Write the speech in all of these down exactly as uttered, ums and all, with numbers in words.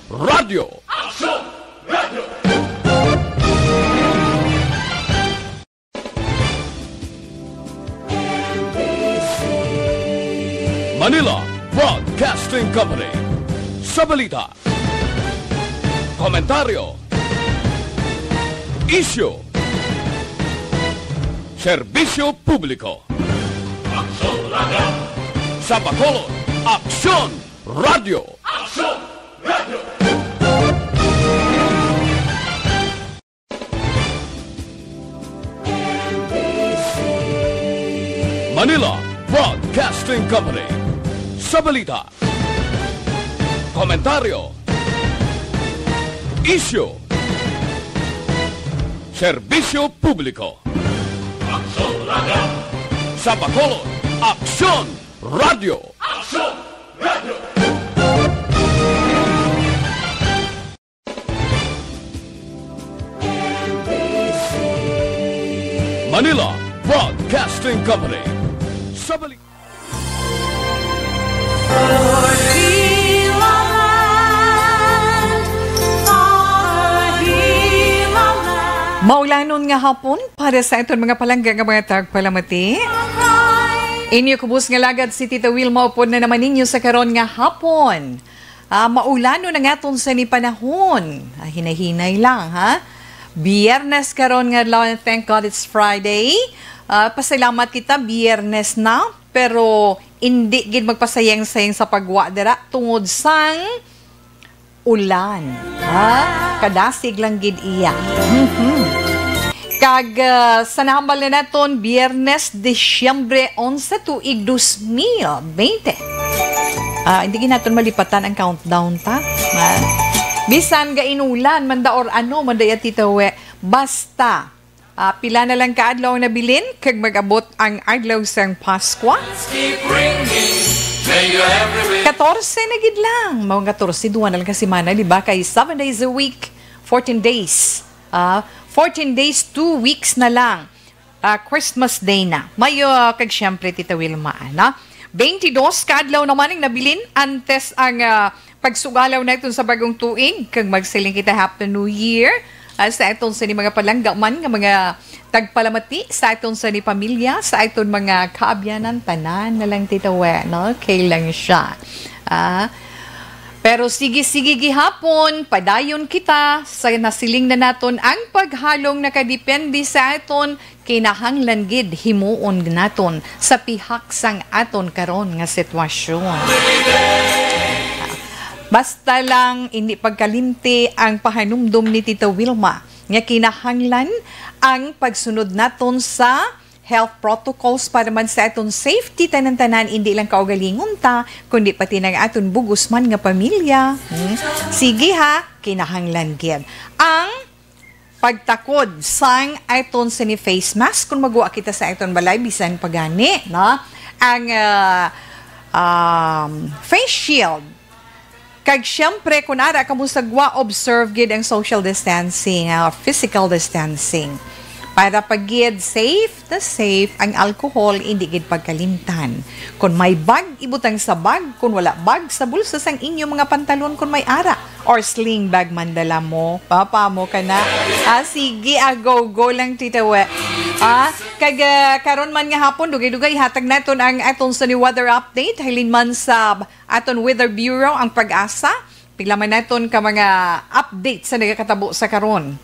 Radyo. Aksyon! Radyo! Manila Broadcasting Company. Sa balita, komentaryo, isyu, serbisyo publiko. Aksyon Radyo! Sa Bacolod, Aksyon Radyo! Aksyon Radyo! Manila Broadcasting Company. Sa balita, komentaryo, isyu, serbisyo publiko. Aksyon Radyo! Sa Bacolod, Aksyon Radyo! Aksyon Radyo! Manila Broadcasting Company. Sa bali- Maulanon nga hapon para sa aton mga palangga nga mga tagpalamati. Inyo kubos nga lagad si Tita Wilma upod na naman ninyo sa karon nga hapon. Ah, maulanon ang aton sa ni panahon. Ah, hinay-hinay lang, ha? Biyernes karon nga adlaw, and thank God it's Friday. Ah, pasalamat kita, Biyernes na, pero indi gid magpasayang-sayang sa pagwa dira tungod sang ulan. Ha? Kadasig lang gid iya. Mhm. Kag, ah, sa nahambal na naton, Biyernes, Disyembre onse, tuig dos mil bente. Ah, hindi gid naton malipatan ang countdown, ta? Ha? Bisan gainulan man da or ano man da ya, Tita We. Basta, ah, pila na lang ka adlaw ang nabilin kag mag-abot ang adlaw sang Paskwa. Katorse na gid lang. Mao nga katorse, duha na lang ka semana, di ba? Kay seven days a week, fourteen days. Ah, fourteen days, two weeks na lang. Ah, Christmas Day na. Mayo, ah, kag siyempre, Tita Wilma, ano? Twenty-dos ka adlaw naman ang nabilin antes ang, ah, pagsugalaw naton sa bagong tuig. Kag magsiling kita, Happy New Year, ah, sa aton sa ni mga palangga man nga mga tagpalamati, sa aton sa ni pamilya, sa aton mga kaabyanan, tanan na lang, Tita We, no? Okay lang siya. Ah, pero sige, sige gihapon, padayon kita sa nasiling na naton ang paghalong nakadepende sa aton, kinahanglan gid himuon naton sa pihak sang aton karon nga sitwasyon. Basta lang, hindi pagkalimti ang pahanumdom ni Tita Wilma nga kinahanglan ang pagsunod naton sa health protocols para man sa aton safety tanan-tanan, hindi lang kaugalingon ta, kundi pati nang aton bug-os man nga pamilya. Hmm? Sige ha, kinahanglan gid ang pagtakod sang aton sini face mask kung magwa kita sa aton balay, bisan pa gani, no? Ang, ah, um, face shield. Kag siyempre, kung ara ka mo sa gwa, observe gid ang social distancing, ah, physical distancing. Para pa gid safe na safe ang alcohol, hindi gid pagkalimtan. Kung may bag, ibutang sa bag. Kung wala bag, sa bulsa sang inyo mga pantalon kung may ara. Or sling bag man dala mo. Papa mo ka na. Ah, sige, ah, go, go lang, Tita We. Ah, kag, ah, karon man nga hapon, dugay-dugay, hatag naton ang aton sa ni weather update. Halin man sa aton Weather Bureau, ang PAGASA. Pila man naton ka mga update sa nagakatabo sa karon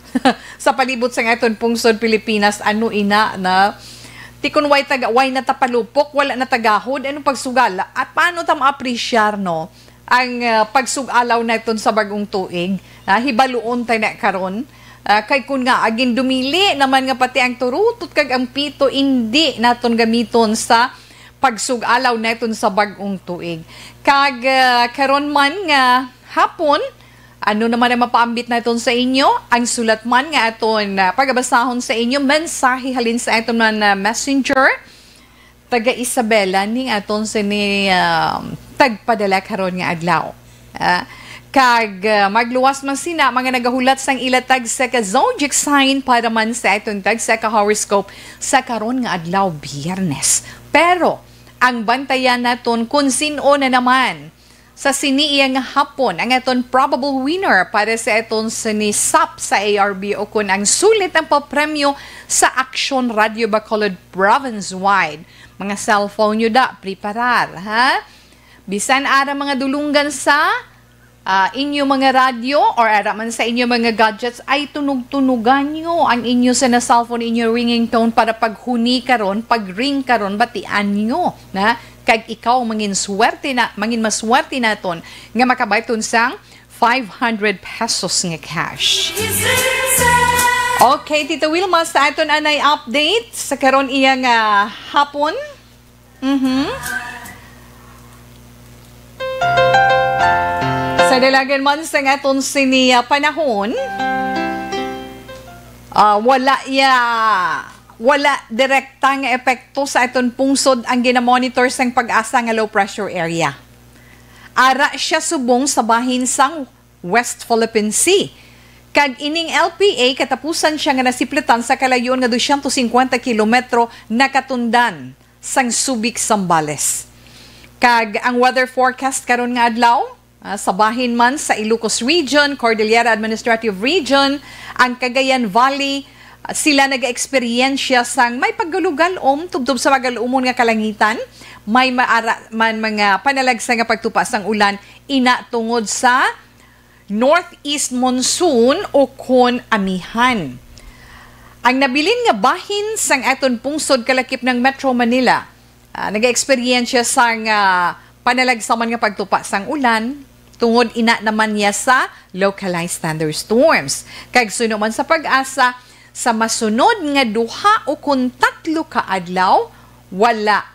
sa palibot sang aton pungsod Pilipinas, ano ina na? Ti kun way taga, way natapalupok, wala natagahod, anong pagsugala? At paano ta ma-appreciate, no, ang, ah, pagsugalaw naton sa bagong tuig? Ah, hibaluon ta na karon. Ah, kay kun nga agin dumili naman nga pati ang turutot kag ang pito, indi naton gamiton sa pagsug-alaw naton sa bag-ong tuig. Kag, ah, karon man nga hapon, ano naman ang mapaambit naton sa inyo? Ang sulat man nga aton, ah, pagabasahon sa inyo, mensahe halin sa aton man, ah, messenger, taga Isabela, ning aton sini, ah, tagpadala karon nga adlaw. Ah, kag, ah, magluwas man sina mga nagahulat sang ila tagsa ka zodiac sign para man sa aton tagsa ka horoscope sa karon nga adlaw, Biyernes. Pero ang bantayan naton kung sin-o na naman Sa sini iya nga hapon, ang aton probable winner para sa aton sini sap sa A R B o kun ang sulit ang papremyo sa Aksyon Radyo Bacolod province-wide. Mga cellphone nyo da, preparar, ha? Bisan ara mga dulunggan sa, ah, inyo mga radyo or ara man sa inyo mga gadgets, ay tunug-tunugan nyo ang inyo sa na cellphone, inyo ringing tone para paghuni karon, pag-ring karon, batian nyo, na? Kag ikaw mangin swerte na, mangin maswerte naton nga makabayton sang five hundred pesos nga cash. Okay, Tita Wilma, sa aton anay update sa karon iya nga hapon. Mhm. Sa dalagan man sa aton sini, ah, panahon, ah, wala ya, wala direkta nga epekto sa aton pungsod ang ginamonitor sang PAGASA nga low pressure area. Ara sia subong sa bahin sang West Philippine Sea. Kag ining L P A, katapusan sia nga nasiplitan sa kalayon nga dusyentos singkwenta kilometro nakatundan sang Subic, Zambales. Kag ang weather forecast karon nga adlaw, ah, sa bahin man sa Ilocos Region, Cordillera Administrative Region, ang Cagayan Valley, ah, sila nagaeksperyensya sang may paggalugal-om tubtob sa magalumon nga kalangitan, may maara man mga panalagsa nga pagtupa sang ulan, ina tungod sa northeast monsoon o kon amihan. Ang nabilin nga bahin sang aton pungsod kalakip ng Metro Manila, ah, nagaeksperyensya sang, ah, panalagsaman nga pagtupa sang ulan, tungod ina naman niya sa localized thunderstorms. Kag suno man sa PAGASA, sa masunod nga duha o kon tatlo ka adlaw, wala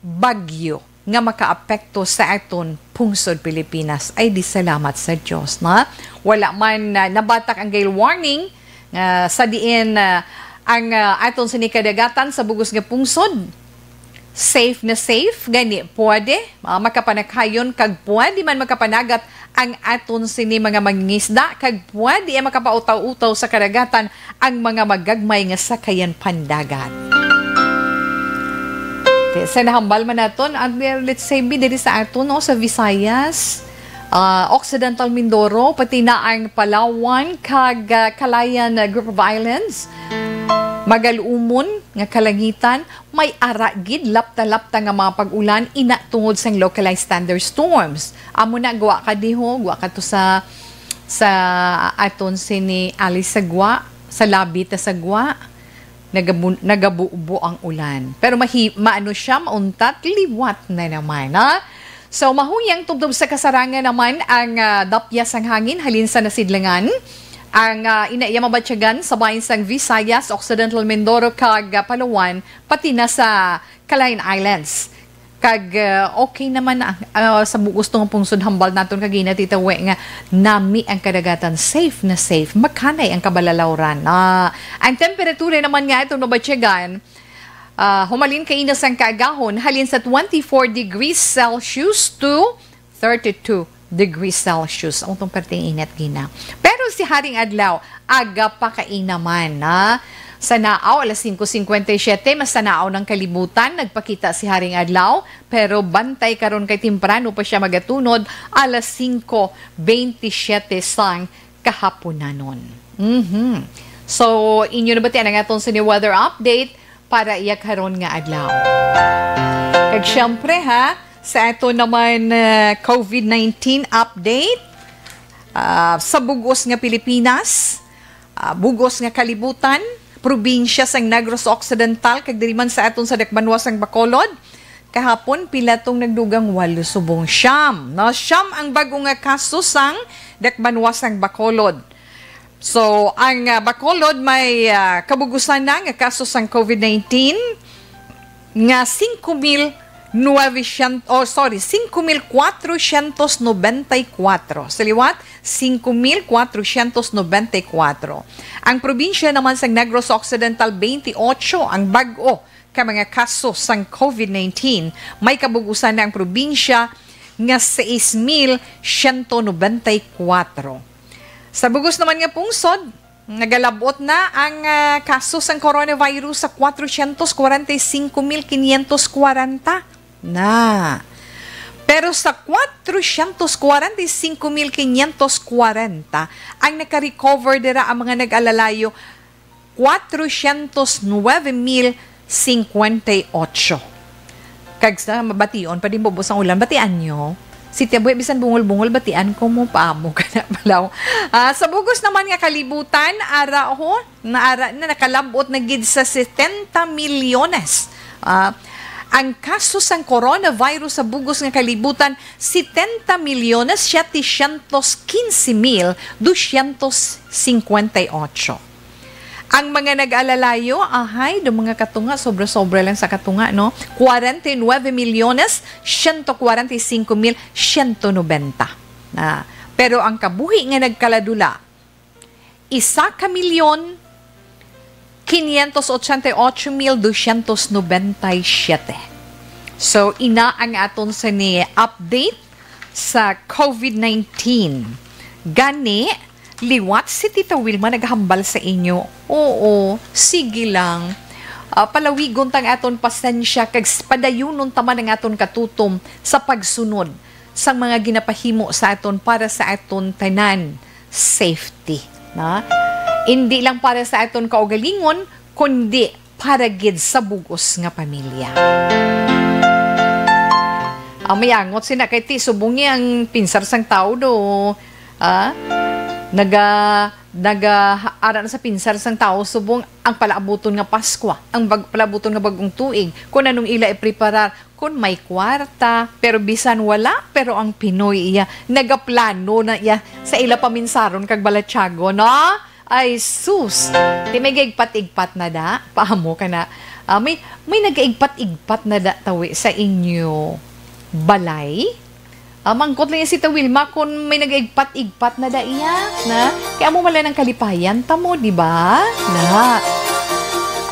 bagyo nga makaapekto sa aton pungsod Pilipinas. Ay, di salamat sa Dios, na wala man, ah, nabatak ang gale warning, ah, sa diin, ah, ang, ah, aton sini kadagatan sa bugos nga pungsod. Safe na safe, gani pwede, ah, makapanakayon kag pwede man makapanagat ang aton sini mga mangingisda, kag pwede ay makapautaw-utaw sa kadagatan ang mga magagmay nga sakayan pandagat. Okay, sa nahambal man naton, ang, let's say, bi diri sa aton, no, sa Visayas, ah, Occidental Mindoro, pati na ang Palawan kag, ah, Calayan, ah, Group of Islands, magalumon nga kalangitan, may ara gid lapta-lapta nga mga pag-ulan, ina tungod sang localized thunderstorms. Amo na, gwa ka diho, gwa ka to sa, sa aton sini ali sa gwa, sa labi ta sa gwa, nagabu-, nagabubo ang ulan. Pero mahi-, maano siya, mauntat, liwat na naman, ha? So, mahuyang tubtob sa kasarangan naman ang, ah, dapya sang hangin halin sa nasidlangan. Ang, ah, ina iya mabatyagan sa bahin sang Visayas, Occidental Mindoro, kag, ah, Palawan, pati na sa Calayan Islands. Kag, ah, okay naman na, ah, sa bu-, gusto nga pungsod hambal naton kagina, Tita We, nga nami ang kadagatan, safe na safe, makanay ang kabalalawran. Ah, ang temperatura naman nga aton mabatyagan, ah, humalin kaina sang kaagahon, halin sa twenty-four degrees Celsius to thirty-two degrees Celsius. Ang tong perting init, gina. Pero si Haring Adlaw, aga pa kaina man, ha? Sa naaw, alas singko singkwenta y siyete, mas sa naaw ng kalibutan, nagpakita si Haring Adlaw, pero bantay karon kay temprano pa siya magatunod, alas singko bentisiete sang kahaponanon. Mhm. So, inyo nabatian ang aton sini weather update para iya karon nga adlaw. Kag syempre, ha, sa ato naman, uh, covid nineteen update, ah, sa bugos nga Pilipinas, ah, bugos nga kalibutan, probinsya sang Negros Occidental, kag diri man sa aton sa dakbanwa sang Bacolod, kahapon, pila tong nagdugang? Walo subong siyam, no? Siyam ang bag-o nga kaso sang dakbanwa sang Bacolod. So, ang, ah, Bacolod may, ah, kabugusan na nga kaso sang covid nineteen nga singko mil novecientos, oh, sorry, singko mil kwatrocientos nobenta y kuatro. Sa liwat, singko mil kwatrocientos nobenta y kuatro. Ang probinsya naman sang Negros Occidental, twenty-eight ang bag-o ka mga kaso sang covid nineteen. May kabugusan na ang probinsya nga sais mil siyento nobenta y kuatro. Sa bugos naman nga pungsod, nagalabot na ang, ah, kaso sang coronavirus sa kwatrocientos kwarenta y singko mil quinientos kwarenta na. Pero sa cuatrocientos cuarenta y cinco mil quinientos cuarenta ang nakarecover dira, ang mga nag-alalayo, cuatrocientos nueve mil cincuenta y ocho. Kag sa mabation pa din bubos ang ulan, batian nyo. Si Tiaboy, bisan bungol-bungol, batian ko mo pa mo ka na palaw. Ah, sa bugos naman nga kalibutan, ara ho, naara na nakalabot na gid sa setenta milyones. Ah, ang kaso sang coronavirus sa bugos nga kalibutan, setenta milyones setecientos quince mil doscientos cincuenta y ocho. Ang mga nag-alalayo, ahay, do mga katunga, sobra-sobra lang sa katunga, no? Cuarenta y nueve milyones ciento cuarenta y cinco mil ciento noventa. Na, pero ang kabuhi nga nagkaladula, isa ka milyon, quinientos ochenta y ocho mil doscientos noventa y siete. So, ina ang aton sa ni update sa covid nineteen. Gani, liwat si Tita Wilma naghambal sa inyo. Oo, sige lang. Ah, palawigon tang aton pasensya kag s-, padayunon ta man ang aton katutom sa pagsunod sang mga ginapahimo sa aton para sa aton tanan safety, na? Indi lang para sa aton kaugalingon, kundi para gid sa bugos nga pamilya. Ang mayangot sina kay ti subong ang pinsar sang tawo do. Ah? Naga naga ara na sa pinsar sang tawo subong ang palaabuton nga Paskwa, ang bag, palaabuton nga bag-ong tuig, kung anong ila ipreparar, kung may kwarta, pero bisan wala, pero ang Pinoy iya nagaplano na iya sa ila paminsaron kag balatyagon, no? Ay, sus! Ti may gaigpat-igpat na da? Paamo ka na. Ah, may, may nagaigpat-igpat na da tawi sa inyo balay? Ah, mangkot lang si Tita Wilma kung may nagaigpat-igpat na da iya, na? Kaya mo mala ng kalipayan ta mo, di ba? Na.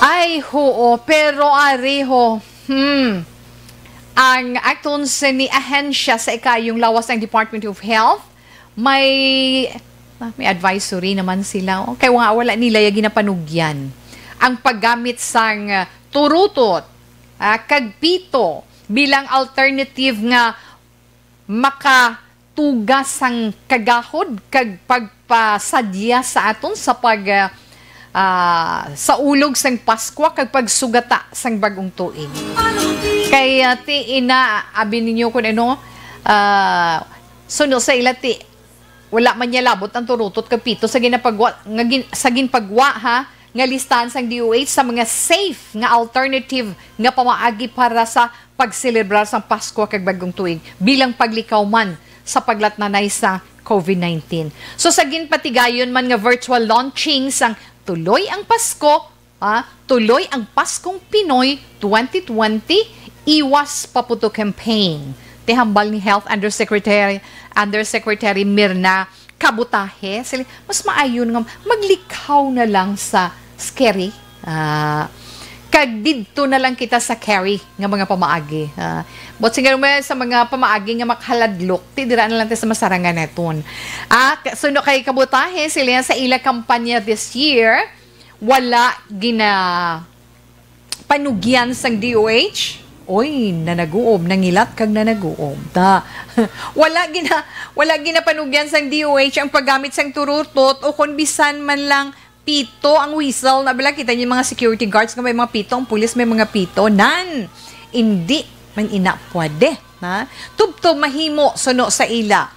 Ay, hoo, pero ariho, hmm, ang aton sa ni ahensya sa ikayong lawas ang Department of Health, may, ah, may advisory naman sila. Oh. Kaya nga wala nila yung ginapanugyan. Ang paggamit sang, ah, turutot, ah, kag pito bilang alternative nga makatuga sang kagahod kag pagpasadya sa aton sa pag, ah, ah, sa ulog sang Paskwa kag pagsugata sang bag-ong tuig. Kay, ah, ti ina, abi ninyo kun ano, ah, suno sa ila ti, wala man niya labot ang turutot kag pito sa ginapagwa, nga gin-, sa ginpagwa, ha, nga listahan sang D O H sa mga safe nga alternative nga pamaagi para sa pagselebrar sang Pasko kag Bagong Tuig bilang paglikaw man sa paglatnanay sa covid nineteen. So, sa ginpatigayon man nga virtual launching sang Tuloy ang Pasko, ah, Tuloy ang Paskong Pinoy twenty twenty, Iwas Paputo Campaign. Ti hambal ni Health Undersecretary, Undersecretary Mirna Kabutahe, sila, mas maayo nga maglikaw na lang sa scary. Ah, kag didto na lang kita sa carry nga mga pamaagi. Ah, but siguro may sa mga pamaagi nga makahaladlok, ti dira na lang ta sa masarangan naton. Ah, ka-, suno kay Kabutahe, sila sa ila kampanya this year, wala gina panugyan sang D O H. Oy, nanaguob, nangilat kag nanaguob. Ta. Wala gina-, wala ginapanugyan sang D O H ang paggamit sang turutot o kon bisan man lang pito ang whistle. Na bala, kita niyo yung mga security guards nga may mga pito, ang pulis may mga pito. Nan, hindi man ina pwede, ha? Tubtob mahimo suno sa ila.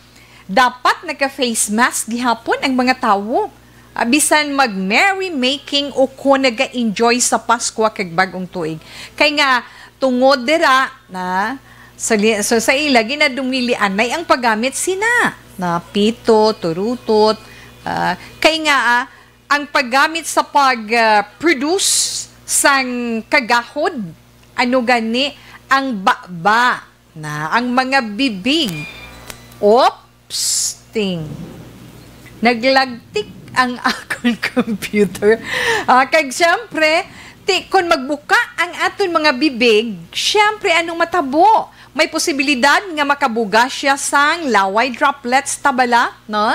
Dapat naka-face mask gihapon ang mga tawo. Ah, bisan mag-merry-making o kon naga-enjoy sa Paskwa kag Bagong Tuig. Kay nga, tungod dira, na, sa li-, sa, sa ila, ginadumilianay ang paggamit sina, na pito, turutot, ah, kay nga, ah, ang paggamit sa pag, ah, produce sang kagahod, ano gani, ang baba, na ang mga bibig. Oops, ting. Naglagtik ang akon computer. Ah, kag siyempre, ti, kon magbuka ang aton mga bibig, siyempre, anong matabo? May posibilidad nga makabuga siya sang laway droplets, ta bala, no?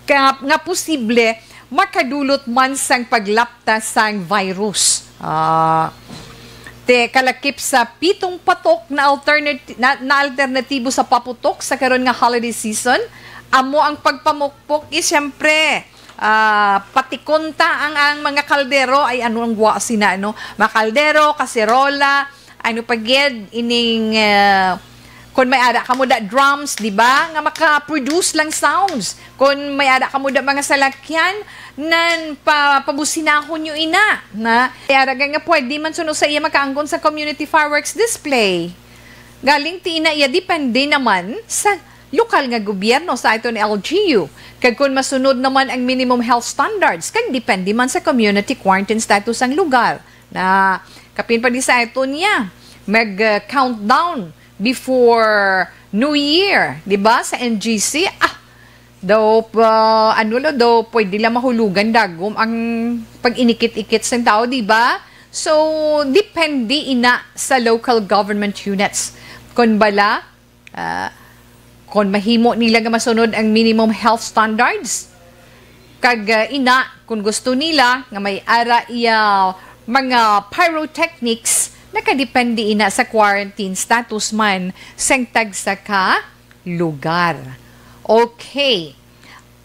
Ka, nga posible makadulot man sang paglapta sang virus. Ah, Te, kalakip sa pitong patok na alternati-, na, na alternatibo sa paputok sa karon nga holiday season, amo ang pagpamukpok is siyempre, ah, patikonta ang, ang mga kaldero. Ay, ano ang gwa sina, ano? Mga kaldero, kaserola, ano pa gid, ining, ah, kung may ara kamo da drums, di ba? Nga maka-produce lang sounds. Kung may ara kamo da mga salakyan, nan pa, pabusinahon nyo ina, na. Kaya raga nga pwede man suno sa iya makaangkon sa community fireworks display. Galing ti ina iya, depende naman sa lokal nga gobyerno sa aton L G U. Kag kung masunod naman ang minimum health standards, kag depende man sa community quarantine status ang lugar. Na kapin pa di sa aton niya, mag, uh, countdown before New Year, di ba? Sa N G C, ah, daw, pa, ano lo, daw pwede lang mahulugan dagom ang pag-inikit-ikit sa tao, di ba? So, depende ina sa local government units. Kung bala, ah, kung mahimo nila nga masunod ang minimum health standards, kag, ah, ina, kung gusto nila nga may ara iya mga pyrotechnics, nakadepende ina sa quarantine status man sang tagsa ka lugar. Okay.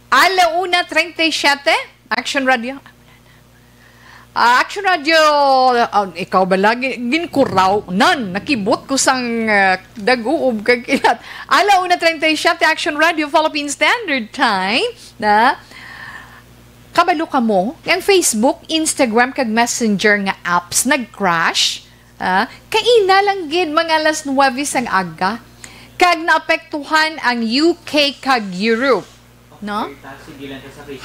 Ala una treinta y siete, Action Radio. Ah, Action Radio, ah, ikaw ba lagi? Ginkuraw, nan, nakibot ko sang, ah, daguob kag kilat. Ala una treinta y siete, Action Radio, Philippine Standard Time, na kabalo ka mo, ang Facebook, Instagram, kag Messenger nga apps nag-crash, ah, kaina lang gid mga alas nuwebe sang aga. Kag naapektuhan ang U K kag Europe, no?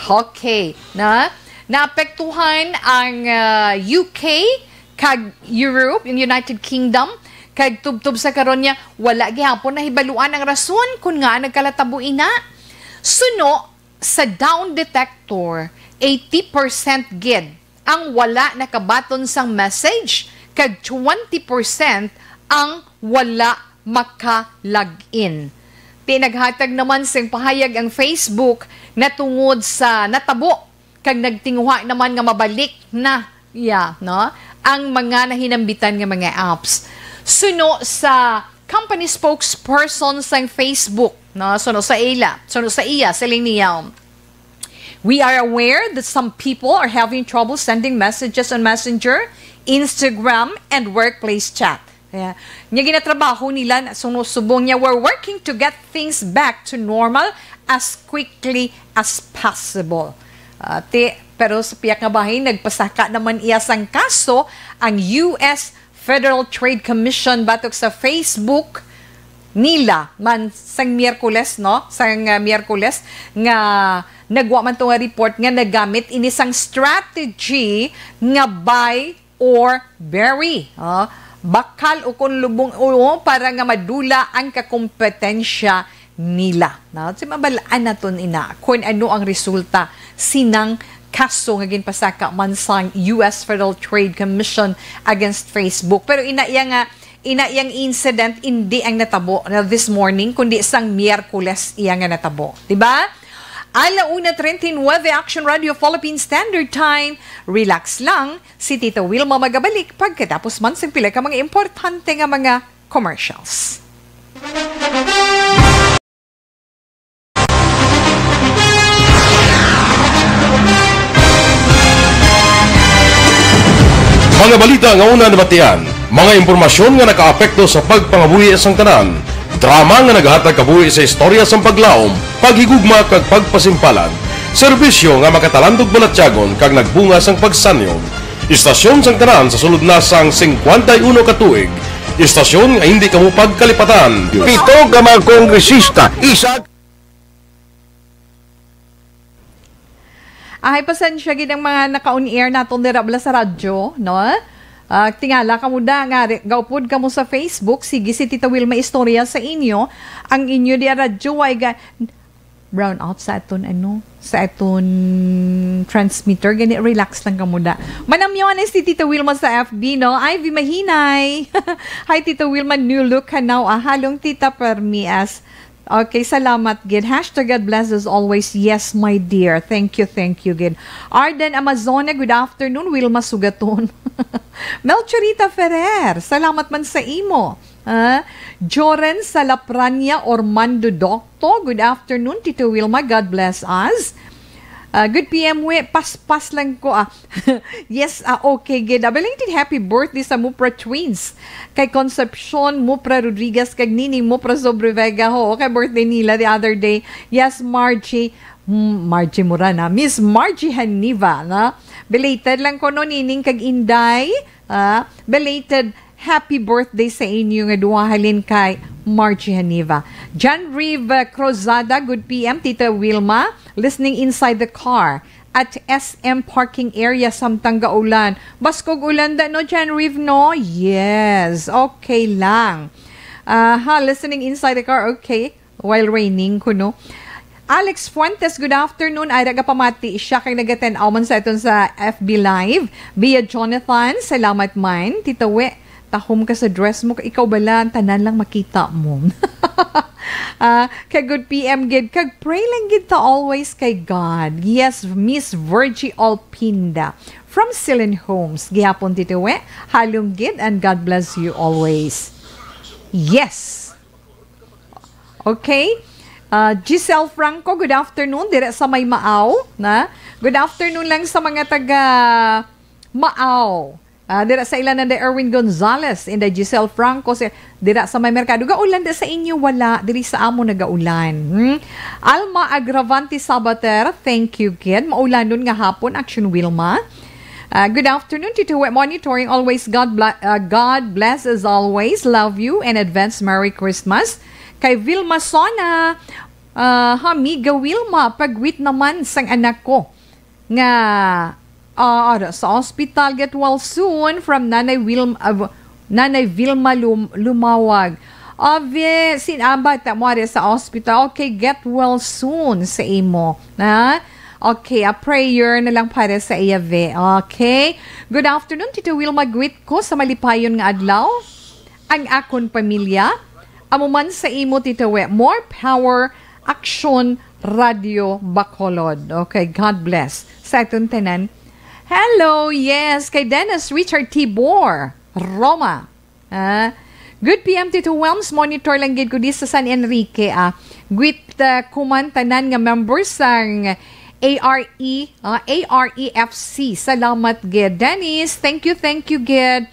Okay, na naapektuhan ang, ah, U K kag Europe, yung United Kingdom, kag tubtob sa karon niya, wala gihapon nahibaluan ang rason kung ngaa nagkalatabo ina. Suno sa Down Detector, eighty percent gid ang wala nakabaton sang message, kag twenty percent ang wala maka-log in. Ti naghatag naman sing pahayag ang Facebook na tungod sa natabo kag nagtinguha naman nga mabalik na, yeah, no, ang mga nahinambitan nga mga apps. Suno sa company spokesperson sang Facebook, no, suno sa ila, suno sa iya, siling niya, "We are aware that some people are having trouble sending messages on Messenger, Instagram, and workplace chat." Yeah. Nya ginatrabaho nila na suno subong niya, "We're working to get things back to normal as quickly as possible." Ah, ti, pero sa pihak nga bahin, nagpasaka naman iya sang kaso ang U S Federal Trade Commission batok sa Facebook nila man sang Miyerkules, no? Sang, ah, Miyerkules nga nagwa man to nga report nga nagamit ini sang strategy nga buy or bury, ah, bakal ukon lubong ulo para nga madula ang kakompetensya nila. No? Si mabalaan naton ina kung ano ang resulta sinang kaso nga ginpasaka man sang U S Federal Trade Commission against Facebook. Pero ina iya nga, ina iyang incident hindi ang natabo na this morning, kundi sang Miyerkules iya nga natabo. Di ba? Ala una treinta y nueve, Action Radio Philippine Standard Time. Relax lang, si Tita Wilma magabalik pagkatapos man sang pila ka mga importante nga mga commercials. Mga balita nga una nabatian, mga impormasyon nga nakaapekto sa pagpangabuhi sang tanan, drama nga nagahatag kabuhi sa istorya sang paglaom, paghigugma kag pagpasimpalan, serbisyo nga makatalandog balatyagon kag nagbunga sang pagsanyog. Istasyon sang tanan sa sulod na sang singkwenta y uno ka tuig. Istasyon nga hindi kamo pagkalipatan. Pito ka mga kongresista, isa Ahay, pasensya gid ang mga naka-on air naton dira bala sa radyo, no? Ah, tingala kamo da nga re-, gaupod kamo sa Facebook. Sige, si Tita Wilma istorya sa inyo. Ang inyo di radyo, ay ga-, brown out sa aton, ano, sa aton transmitter. Gani, relax lang kamo da. Manamyo na si Tita Wilma sa F B, no? Ivy Mahinay. Hi, Tita Wilma. New look ka now, ah. Halong Tita Permi as Okay, salamat gid. Hashtag God bless as always. Yes, my dear. Thank you, thank you gid. Arden Amazona, good afternoon. Wilma Sugaton. Melchorita Ferrer, salamat man sa imo. Ah, Joren Salaprania Ormando Docto, good afternoon, Tito Wilma. God bless us. Ah, good P M, we, paspas lang ko, ah. Yes, ah, okay, gid. Ah, belated happy birthday sa Mupra Twins. Kay Concepcion Mupra Rodriguez, kag Nini Mupra Sobre Vega. Oo, kay birthday nila the other day. Yes, Margie. Hmm, Margie Murana. Miss Margie Haniva, na? Belated lang ko, no, Nining kag Inday. Ah, belated happy birthday sa inyo nga duha halin kay Margie Haniva. John Reeve Cruzada, good P M, Tita Wilma, listening inside the car at S M parking area samtang gaulan. Baskog ulan da, no, John Reeve, no? Yes, okay lang. Aha, listening inside the car, okay. While raining, kuno. Alex Fuentes, good afternoon. Ay, nagapamati siya kay nagaten-aw man sa aton sa F B Live. Bia Jonathan, salamat man. Tita We, tahom ka sa dress mo. Ikaw bala, ang tanan lang makita mo. Ah, kay good P M gid, kag pray lang gid ta always kay God. Yes, Miss Virgie Alpinda from Silin Homes. Gihapon, Tita We, halong gid, and God bless you always. Yes. Okay. Ah, Giselle Franco, good afternoon. Dira sa may Maaw, na? Good afternoon lang sa mga taga Maaw. Ah, dira sa ila nanda Erwin Gonzalez, inday Giselle Franco, si, dira sa may merkado. Gaulan da sa inyo, wala. Diri sa amo nagaulan. Hmm? Alma Agravante Sabater, thank you, kid. Maulanon nga hapon, Action Wilma. Ah, good afternoon, Tito Wet. Monitoring always. God bla-, ah, God bless as always. Love you and advance Merry Christmas. Kay Vilma Sona, ah, Amiga Wilma, pagwit naman sang anak ko nga, ah, ara, sa ospital, get well soon from Nanay Wilma, ah, Nanay Vilma Lum-, Lumawag. Ave, sin-, ah, bata mo ari sa ospital. Okay, get well soon sa imo. Ha? Okay, a prayer na lang para sa iya, ve. Okay. Good afternoon, Tito Wilma. Greet ko sa malipayon nga adlaw ang akon pamilya. Amo man sa imo, Tito We. More power, Action Radio Bacolod. Okay, God bless sa aton tanan. Hello, yes, kay Dennis Richard Tibor, Roma. Ah, good P M, Tito Welms. Monitor lang gid ko di sa San Enrique, ah. Greet, ah, kuman tanan nga members sang A R E, ah, A R E F C. Salamat gid. Dennis, thank you, thank you gid.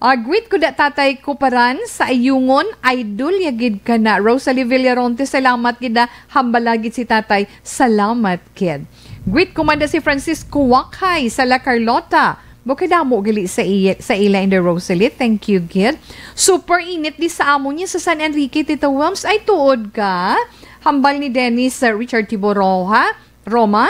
Ah, greet ko da tatay ko paran sa Ayungon. Idol ya gid ka na. Rosalie Villaronte, salamat gid, ah. Hambal lagi si tatay. Salamat gid. Greet ko man da si Francisco Wakay sa La Carlota. Bukidamo gali sa iya, sa ila in the Rosalie. Thank you, gid. Super init di sa amo niya sa San Enrique, Tita Wams. Ay, tuod ka? Hambal ni Dennis, uh, Richard Tiboroha, Roma.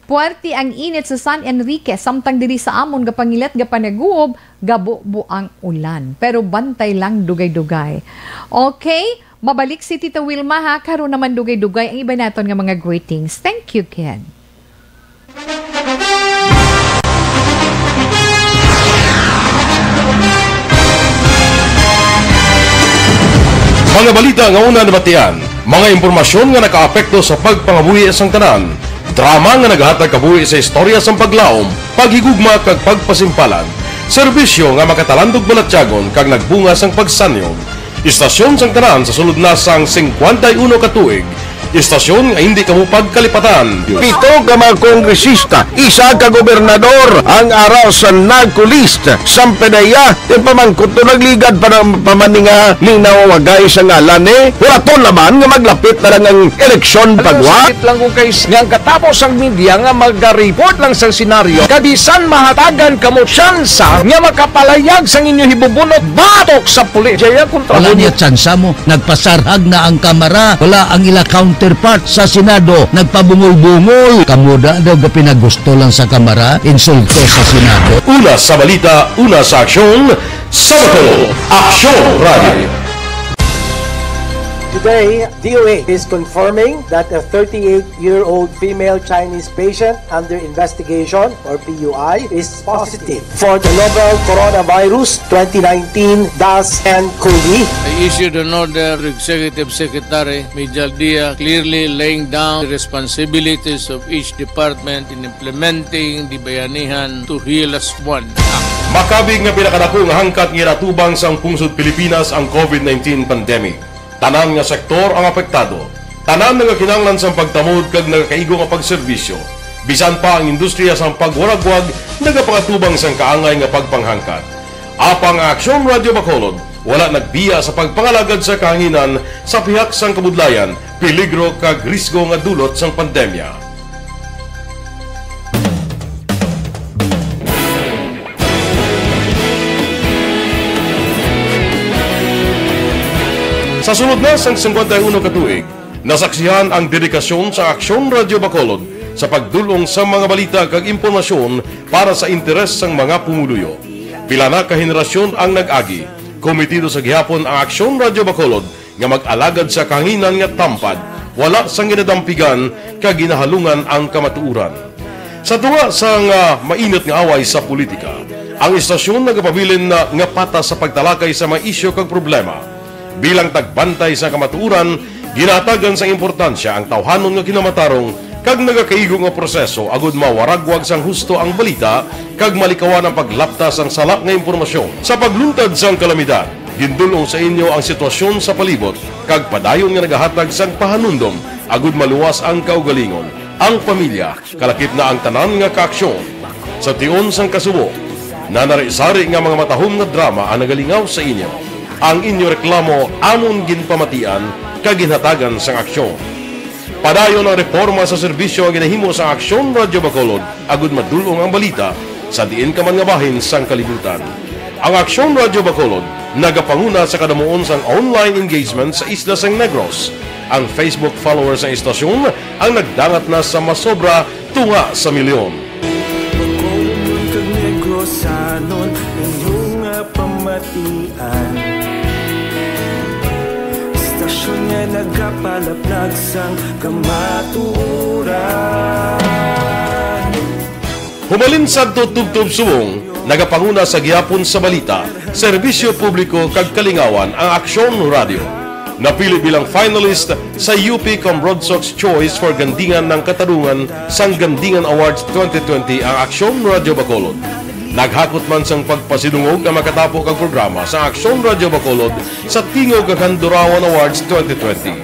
Puwerte ang init sa San Enrique, samtang diri sa amon gapangilat, gapanaguob, gabubo ang ulan. Pero bantay lang, dugay-dugay. Okay, mabalik si Tita Wilma, ha. Karon naman, dugay-dugay ang iba naton nga mga greetings. Thank you, Ken. Mga balita nga una nabatian, mga impormasyon nga nakaapekto sa pagpangabuhi sang tanan, drama nga naghatag kabuhi sa istorya sang paglaom, paghigugma kag pagpasimpalan, serbisyo nga makatalandog balatyagon kag nagbunga sang pagsanyog. Istasyon sang tanan sa sulod na sang singkwenta y uno ka tuig. Istasyon nga hindi kamo pagkalipatan. Pito ka mga kongresista, isa ka gobernador ang ara sa NAGCO list. Sampanaya, yung pamangkot to nagligad pa ng pamaninga ni nawawagay sa ngalan eh. Wala to naman nga maglapit na lang ang eleksyon pagwa. Sakit lang kung kay s-, nga ang katapos ang media nga maga-report lang sa senaryo. Kabisan mahatagan kamo tsansa nga makapalayag sang inyo hibubunot batok sa pulis. Jaya kontra Wala mo. Niya tsansa mo. Nagpasarhag na ang Kamara. Wala ang ila counterpart sa Senado. Nagpabungol-bungol. Kamo da daw gapinagusto lang sa Kamara. Insulto sa Senado. Una sa balita, una sa aksyon, sa Bato, Aksyon Radio. Today, D O H is confirming that a thirty-eight-year-old female Chinese patient under investigation, or P U I, is positive for the novel coronavirus twenty nineteen dash N cov. I issued an order to Executive Secretary Mijal Dia, clearly laying down the responsibilities of each department in implementing the Bayanihan to Heal as One Act. Makabig nga pinakadako nga hangkat nga ginatubang sang pungsod Pilipinas ang covid nineteen pandemic. Tanan nga sektor ang apektado. Tanan nagakinahanglan sang pagtamod kag nagakaigo nga pagserbisyo. Bisan pa ang industriya sang pagwaragwag nagapakatubang sang kaangay nga pagpanghangkat. Apang ang Aksyon Radio Bacolod wala nagbiya sa pagpangalagad sa kahanginan sa pihak sang kabudlayan, peligro kag risgo nga dulot sang pandemya. Sa sulod na sang singkwenta y uno ka tuig, nasaksihan ang dedikasyon sa Aksyon Radio Bacolod sa pagdul-ong sa mga balita kag impormasyon para sa interes sang mga pumuluyo. Pila na ka henerasyon ang nag-agi. Komitido sa gihapon ang Aksyon Radio Bacolod nga mag-alagad sa kahanginan nga tampad, wala sang ginadampigan kag ginahalungan ang kamatuoran. Sa tunga sang, ah, mainit nga away sa politika, ang istasyon nagapabilin na nga patas sa pagtalakay sa mga isyu kag problema. Bilang tagbantay sa kamatuoran, ginahatagan sang importansya ang tawhanon nga kinamatarong kag nagakaigo nga proseso agud mawaragwag sang husto ang balita kag malikawan ang paglapta sang sala nga impormasyon. Sa pagluntad sang kalamidad, gindul-ong sa inyo ang sitwasyon sa palibot kag padayon nga nagahatag sang pahanumdom agud maluwas ang kaugalingon, ang pamilya, kalakip na ang tanan nga kaaksyon. Sa tion sang kasubo, nanari-sari nga mga matahom nga drama ang nagalingaw sa inyo. Ang inyo reklamo amon ginpamatian kag ginhatagan sang aksyon. Padayon ang reporma sa serbisyo nga ginahimo sang Aksyon Radio Bacolod agud madul-ong ang balita sa diin ka man nga bahin sang kalibutan. Ang Aksyon Radio Bacolod nagapanguna sa kadamuon sang online engagement sa isla sang Negros. Ang Facebook followers sang istasyon ang nagdangat na sa masobra tunga sa milyon. Bacolodnon kag Negrosanon, inyo nga pamatian. Istasyon nga nagapalaplag sang kamatuoran. Humalin sadto tubtob subong, nagapanguna sa gihapon sa balita, serbisyo publiko kag kalingawan ang Aksyon Radio. Napili bilang finalist sa U P Cambronsox Choice for Gandingan ng Katarungan sang Gandingan Awards twenty twenty ang Aksyon Radio Bacolod. Naghakot man sang pagpasidungog ang makatapo kag programa sa Aksyon Radio Bacolod sa Tingog kag Handurawan Awards twenty twenty.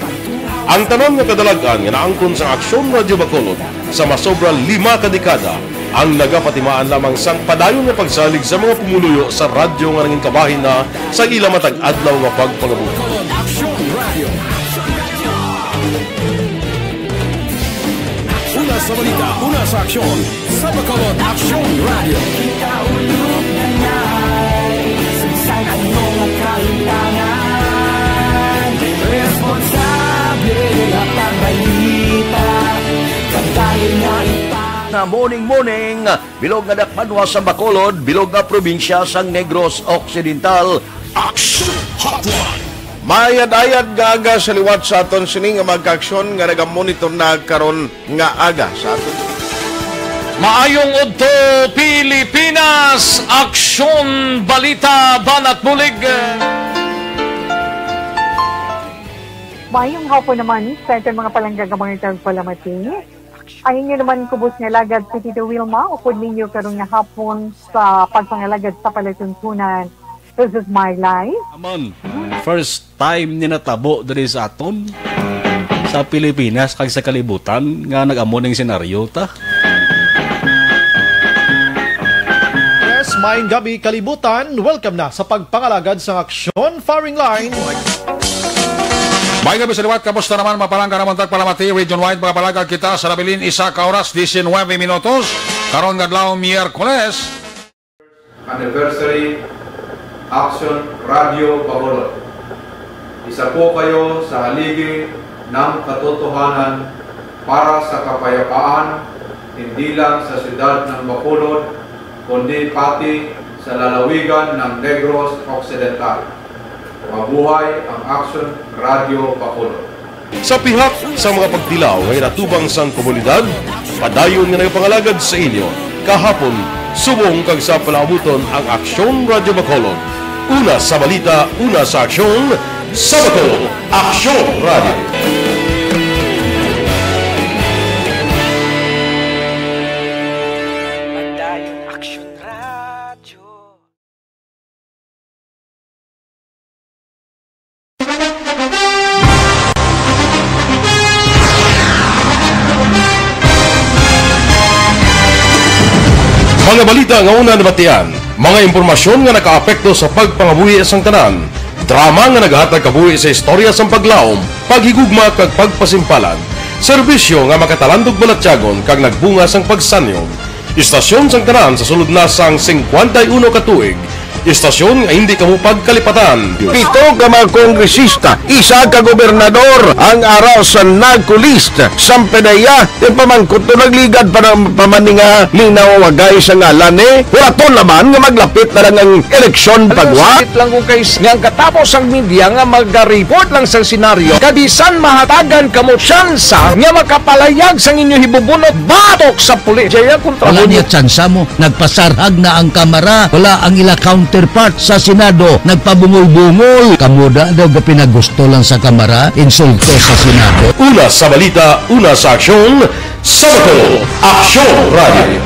Ang tanan nga kadalag-an nga naangkon sa Aksyon Radio Bacolod sa masobra lima ka dekada ang nagapatimaan lamang sang padayon nga pagsalig sa mga pumuluyo sa radyo nga nangin kabahin na sa ila matag adlaw nga pagpangabuhi. Una sa balita, una sa aksyon, sa Bacolod Aksyon Radio. Kita ulog na ngay, sagsag ano nga kahitangan. Responsable nga pagbalita, pagdayon nga ipa- Nga morning, morning, bilog nga dakbanwa sa Bacolod, bilog nga probinsya sang Negros Occidental. Action Hotline. Maayad-ayad nga aga sa liwat sa aton sini nga mga kaaksyon nga nagamonitor na karon nga aga sa aton. Maayong udto, Pilipinas! Aksyon, balita, banat bulig. Maayong hapon naman sa aton mga palangga nga mga tagpalamati. Ang inyo naman kubos nga alagad si Tito Wilma, upod ninyo karon nga hapon sa pagpangalagad sa palatuntunan. This is my life. Naman, first time ni natabo diri sa aton, sa Pilipinas kag sa kalibutan nga nag-amo ning senaryo ta. Yes, maayong gabi, kalibutan. Welcome na sa pagpangalagad sa aksyon, firing line. Maayong gabi sa liwat, kamusta naman, mga palangga nga mga tagpalamati, region-wide, mga palangga, kita sa nabilin, isa ka oras, diecinuebe minutos. Karon nga adlaw, Miyerkules. Anniversary Action Radio Bacolod. Isa po kayo sa haligi ng katotohanan para sa kapayapaan, hindi lang sa siyudad ng Bacolod, kundi pati sa lalawigan ng Negros Occidental. Mabuhay ang Aksyon Radyo Bacolod. Sa pihak sa mga pagtilaw nga ginatubang sang komunidad, padayon nga nagapangalagad sa inyo, kahapon, subong kag sa palaabuton ang Aksyon Radyo Bacolod. Una sa balita, una sa aksyon, sa Bacolod, Aksyon Radyo. Padayon Aksyon Radyo. Mga balita nga una nabatian, mga impormasyon nga nakaapekto sa pagpangabuhi sang tanan, drama nga nagahatag kabuhi sa istorya sang paglaom, paghigugma kag pagpasimpalan, serbisyo nga makatalandog balatyagon kag nagbunga sang pagsanyog. Istasyon sang tanan sa sulod na sang singkwenta y uno ka tuig. Istasyon nga hindi kamo pagkalipatan. Pito ka mga kongresista, isa ka gobernador ang ara sa NAGCO list. Sampanaya, ipamangkot to nagligad pa ng pamaninga linaw wagay sa ngalan ni Horaton laman nga maglapit na lang ang eleksyon pagwa. Sakit lang kung kay nga ang katapos ang media nga magaripot lang sa senaryo, kabisan mahatagan kamo tsansa nga makapalayag sang inyo hibubunot batok sa pulis. Jaya kontra Wala mo. Niya tsansa mo. Nagpasarhag na ang Kamara. Wala ang ila counterpart sa Senado. Nagpabungol-bungol. Kamo da daw ga pinagusto lang sa Kamara, insulto sa Senado. Una sa balita, una sa aksyon, sa Bacolod, Aksyon Radio.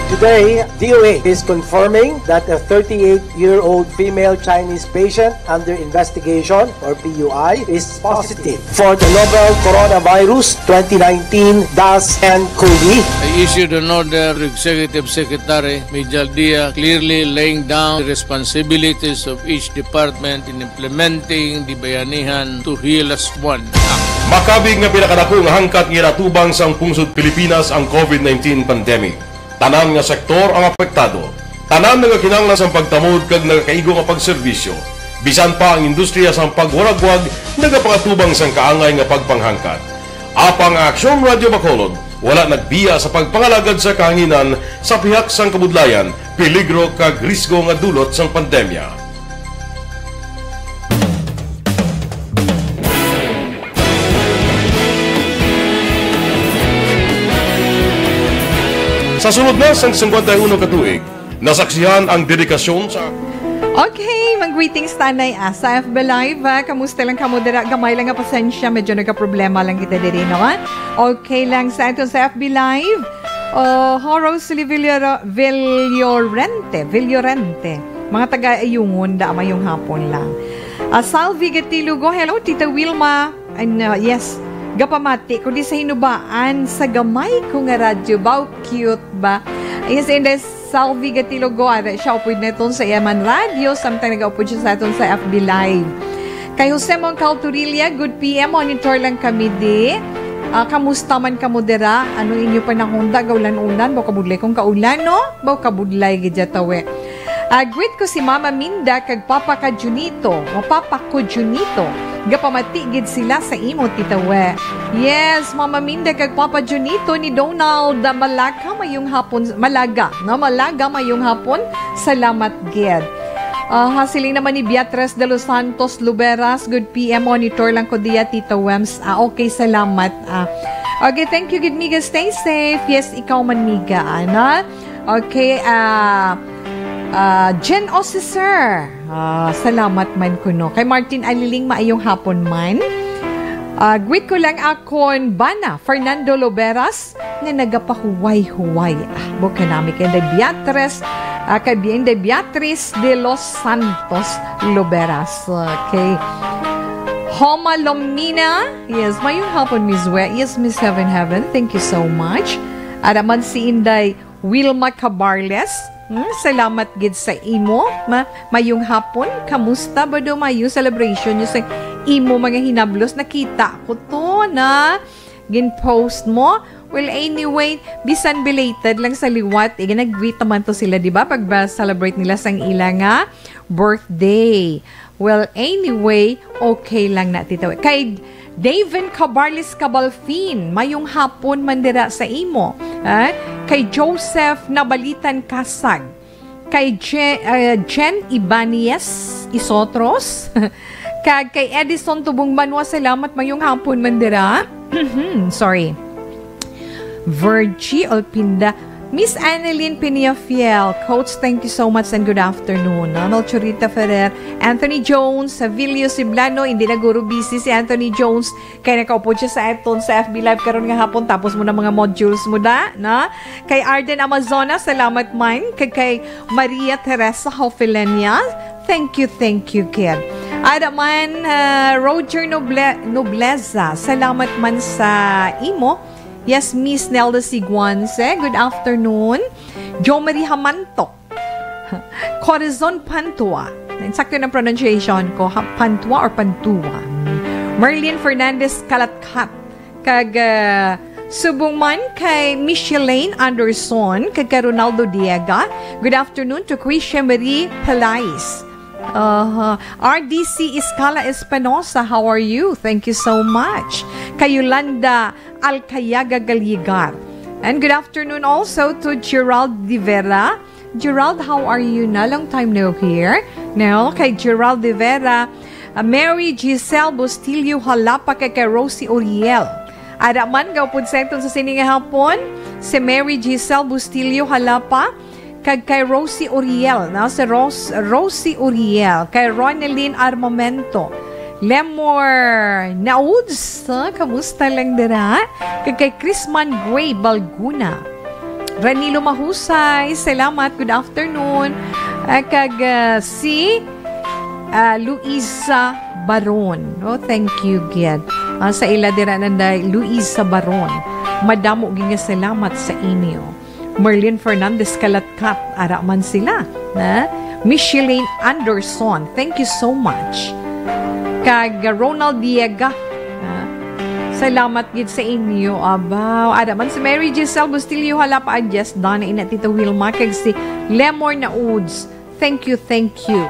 Today, D O A is confirming that a thirty-eight-year-old female Chinese patient under investigation, or P U I, is positive for the novel coronavirus twenty nineteen dash N cov. I issued an order to Executive Secretary Mijal Dia, clearly laying down the responsibilities of each department in implementing the Bayanihan to Heal Us One Act. Makabig nga pinakadako nga hangkat nga ginatubang sang pungsod Pilipinas ang covid nineteen pandemic. Tanan nga sektor ang apektado. Tanan nagakinahanglan sang pagtamod kag nagakaigo nga pagserbisyo. Bisan pa ang industriya sang pagwaragwag nagapangatubang sang kaangay nga pagpanghangkat. Apang ang Aksyon Radio Bacolod wala nagbiya sa pagpangalagad sa kahanginan sa pihak sang kabudlayan, peligro kag risgo nga dulot sang pandemya. Sa sulod na sang singkwenta y uno ka tuig, nasaksihan ang dedikasyon sa Okay, mag-greetings tanay, ah, sa F B Live, ah. Kamusta lang kamo dira? Gamay lang nga pasensya, medyo nagka-problema lang kita diri, no, ah? Okay lang sa aton sa F B Live. Oh, Horace Villor-, Villorente, Villorente. Mga taga-Ayungon, da, mayong hapon lang. Ah, Salvi Gatilugo, hello, Tita Wilma. And, uh, yes, gapamati ko di sa hinubaan sa gamay ko nga radyo. Baw, cute ba? Yes, and then Salvi Gatilogo, ara siya upod naton sa iya man radyo, samtang nagaupod siya sa aton sa F B Live. Kay Jose Moncal Torilla, good P M, monitor lang kami di. Ah, kamusta man kamo dira? Ano inyo panahon da? Gaulan-ulan? Baw kabudlay kung kaulan, no? Baw kabudlay gid ya tawe. Ah, greet ko si Mama Minda kag Papa ka Junito, o Papa ko Junito. Gapamati gid sila sa imo, Tita We. Yes, Mama Minda kag Papa Junito ni Donald, ah, Malaga, mayong hapon, Malaga, no? Malaga, mayong hapon. Salamat gid. Ah, ha, siling naman ni Beatriz de los Santos Luberas, good P M, monitor lang ko diya, Tita Wems. Ah, okay, salamat. Ah, okay, thank you gid, miga. Stay safe. Yes, ikaw man, miga, ana. Okay, ah, ah, Jen Osiser. Ah, salamat man kuno. Kay Martin Aliling, maayong hapon man. Ah, greet ko lang akon bana, Fernando Loberas, nga nagapahuway-huway. Ah, bo kanami kay Inday Beatriz, ah, kay Bi-, Inday Beatriz de los Santos Loberas. Okay. Homa Lomina, yes, mayong hapon, Miss We. Yes, Miss Heaven Heaven, thank you so much. Ara man si Inday Wilma Cabarles, hmm, salamat gid sa imo. Ma-, mayong hapon, kamusta ba do? Mayong celebration niyo sa imo mga hinablos. Nakita ko to na gin-post mo. Well, anyway, bisan belated lang sa liwat, eh, nag-greet naman to sila, di ba? Pag ba celebrate nila sang ila nga birthday. Well, anyway, okay lang na, Tita We. Kay Daven Cabarles Cabalfin, mayong hapon man dira sa imo. Ah, kay Joseph Nabalitan Kasag, Kay Je-, ah, Jen Ibanez Isotros. Kag kay Edison Tubong Banwa, salamat, mayong hapon man dira. Sorry. Virgie Olpinda. Miss Annalyn Piniafiel, Coach, thank you so much and good afternoon. Ronald Churita Ferrer, Anthony Jones, Savilio Siblano, hindi na guro busy si Anthony Jones, kay nakaupod siya sa aton sa F B Live karon nga hapon, tapos mo na mga modules mo da, na? Kay Arden Amazona, salamat man. Kag kay Maria Teresa Hofelenia, thank you, thank you, kid. Ada man, ah, Roger Noble-, Nobleza, salamat man sa imo. Yes, Miss Nelda Siguanse, good afternoon. Jo Marie Hamantok, Corazon Pantua. Insakto ng pronunciation ko, ha, Pantua or Pantua? Merlin Fernandez Kalatkat. Kag, ah, subong man kay Micheline Anderson, kag kay Ronaldo Diega. Good afternoon to Christian Marie Pelais. Uh, R D C Escala Espinosa, how are you? Thank you so much. Kay Yolanda Alcayaga Galigar. And good afternoon also to Gerald De Vera. Gerald, how are you na? Long time no hear. No, kay Gerald De Vera, uh, Mary Giselle Bustillo Halapa, kay, kay Rosie Oriel. Ada man, gaupod sa aton sa sini nga hapon, si Mary Giselle Bustillo Halapa, kag kay Rosie Oriel, no? Si Ros-, Rosie Oriel, kay Ronelyn Armamento, Lemor Nauds, ha? Kamusta lang dira? Kag kay Chrisman Gray Balguna. Ranilo Mahusay, salamat. Good afternoon. Ah, kag, ah, si, ah, Luisa Baron. Oh, thank you, gid. Ah, sa ila dira nanday, Luisa Baron. Madamo gid nga salamat sa inyo. Merlin Fernandez Kalatkat, ara man sila, na? Micheline Anderson, thank you so much. Kag Ronald Diega, ah, salamat gid sa inyo. Abaw, ara man si Mary Giselle Bustillo Halapa, and yes, Donna, ina, Tito Wilma, kag si Lemor Nauds. Thank you, thank you.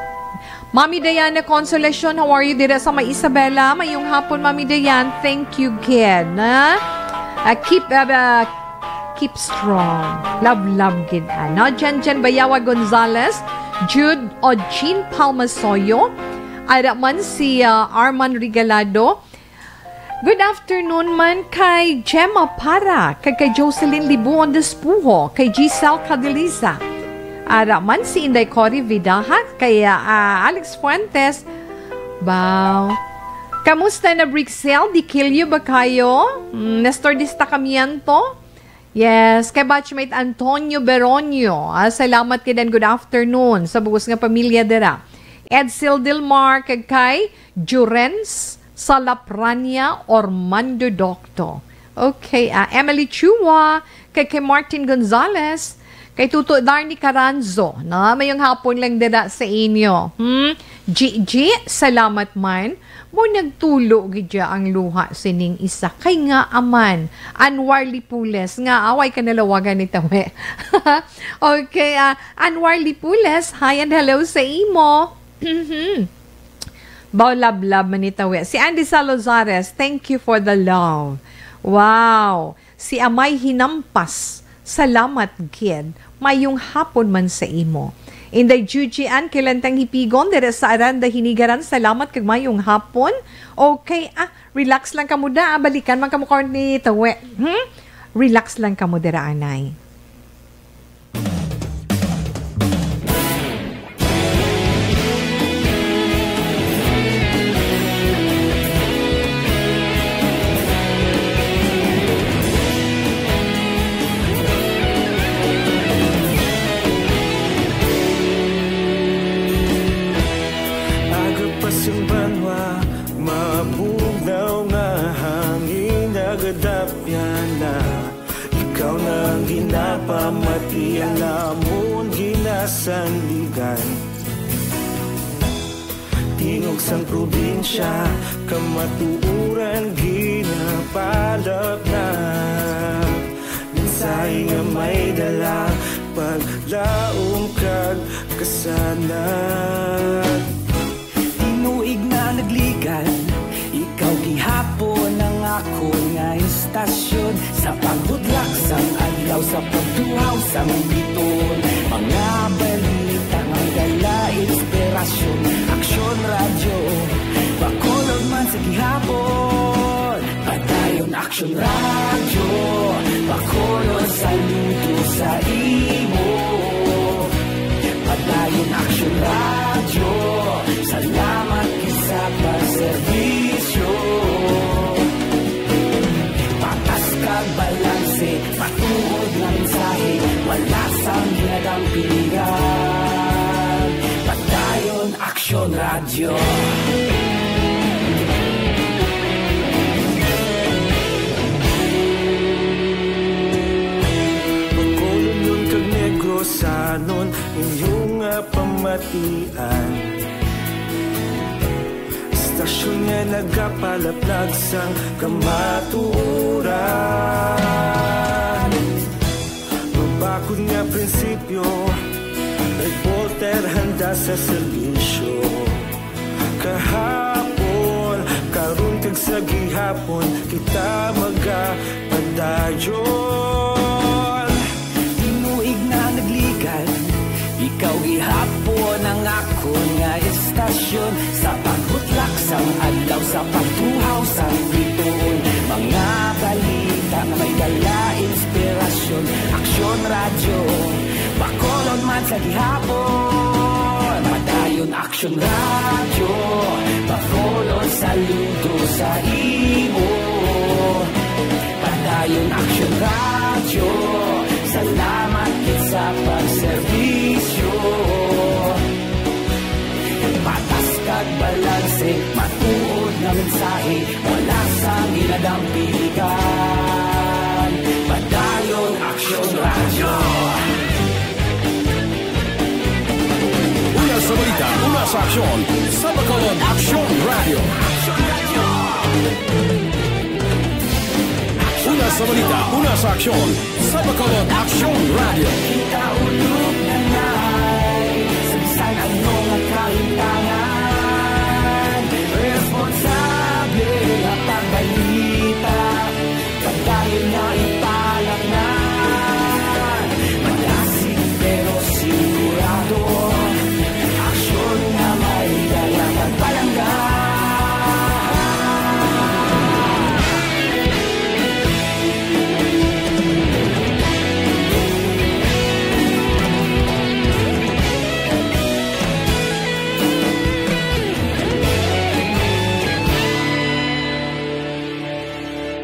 Mami Diana Consolacion, how are you dira sa may Isabela? Mayong hapon, Mami Diane. Thank you, kid, ha? Ah, keep, ah, ah, keep strong. Love, love, gid, ano? Jen Jen Bayawa Gonzalez, Jude Ojin Palmasoyo, ada man si, ah, Arman Regalado. Good afternoon man kay Gemma Para, kag kay Jocelyn Libuon Despujo, kay Giselle Cadeliza. Ara man si Inday Cory Vidaja, kay, ah, Alex Fuentes. Baw. Kamusta na, Brixel? Dikilyo ba kayo? Mm, Nestor Destacamiento? Yes, kay batchmate Antonio Beronio. Ah, salamat kid and good afternoon sa bugos nga pamilya dira. Edsel Del Mar, kag kay Jurens Salaprania Ormando Docto. Okay, ah, Emily Chua, kay, kay Martin Gonzalez, kay Tuto Darnie Caranzo, na mayong hapon lang dira sa inyo. Hmm? G G, salamat man. Mo nagtulo gid ya ang luha sining isa. Kay nga aman, Anwar Lipules, nga away ka nalawagan ni Tawe. Okay, ah, Anwar Lipules, hi and hello sa imo. Mhm. Baw lablab man ni Tawe. Si Andy Salozares, thank you for the love. Wow. Si Amay Hinampas, salamat gid. Mayong hapon man sa imo. Inday Juji Ann Kilantang Hipigon, dere sa Aranda, Hinigaran, salamat kag mayong hapon. Okay, ah, relax lang kamo da, ah. Balikan man kamo karon ni Tawe. Hmm? Relax lang kamo dira, anay. Aga pa sing banwa, mabugnaw nga hangin nagadapyan na. Ikaw na ang ginapamati, ang amon ginasandigan. Tingog sang probinsya, kamatuoran ginapalapnap. Mensahe nga may dala, paglaom kag kasanag. Tinuig na nagligan, ikaw gihapon ang akon nga istasyon. Sa pagbudlak sang adlaw, sa pagtuhaw sang biton, mga balita Dala inspirasyon, Aksyon Radyo, Bacolod man sa gihapon. Padayon Aksyon Radyo, Bacolod saludo sa imo. Padayon Aksyon Radyo, salamat gid sa pagserbisyo. Patas kag balanse, matuod nga mensahe, wala sang ginadampigan. Padayon Aksyon Radyo. Bacolodnon kag Negrosanon, inyo nga pamatian. Istasyon nga nagapalaplag sang kamatuoran. Mabakod nga prinsipyo, reporter handa sa serbisyo. Kahapon, karon kag sa gihapon, kita magapadayon. Tinuig na nagligan, ikaw gihapon ang akon nga istasyon. Sa pagbutlak sang adlaw, sa pagtuhaw sang bituon, mga balita nga may dala inspirasyon. Aksyon Radyo, Bacolod man sa gihapon. Padayon Aksyon Radyo, Bacolod saludo sa imo. Padayon Aksyon Radyo, salamat gid sa pagserbisyo. Patas kag balanse, matuod nga mensahe, wala sang ginadampigan. Padayon Aksyon Radyo. Una sa balita, una sa aksyon, sa Bacolod Aksyon Radyo. Una sa balita, una sa aksyon, sa Bacolod Aksyon Radyo. Kita ulog na nay, sa bisan ano nga kahimtangan, responsable nga pagbalita, padayon nga ipalatnan. Madasig pero sigurado, aksyon nga may dala kag palangga.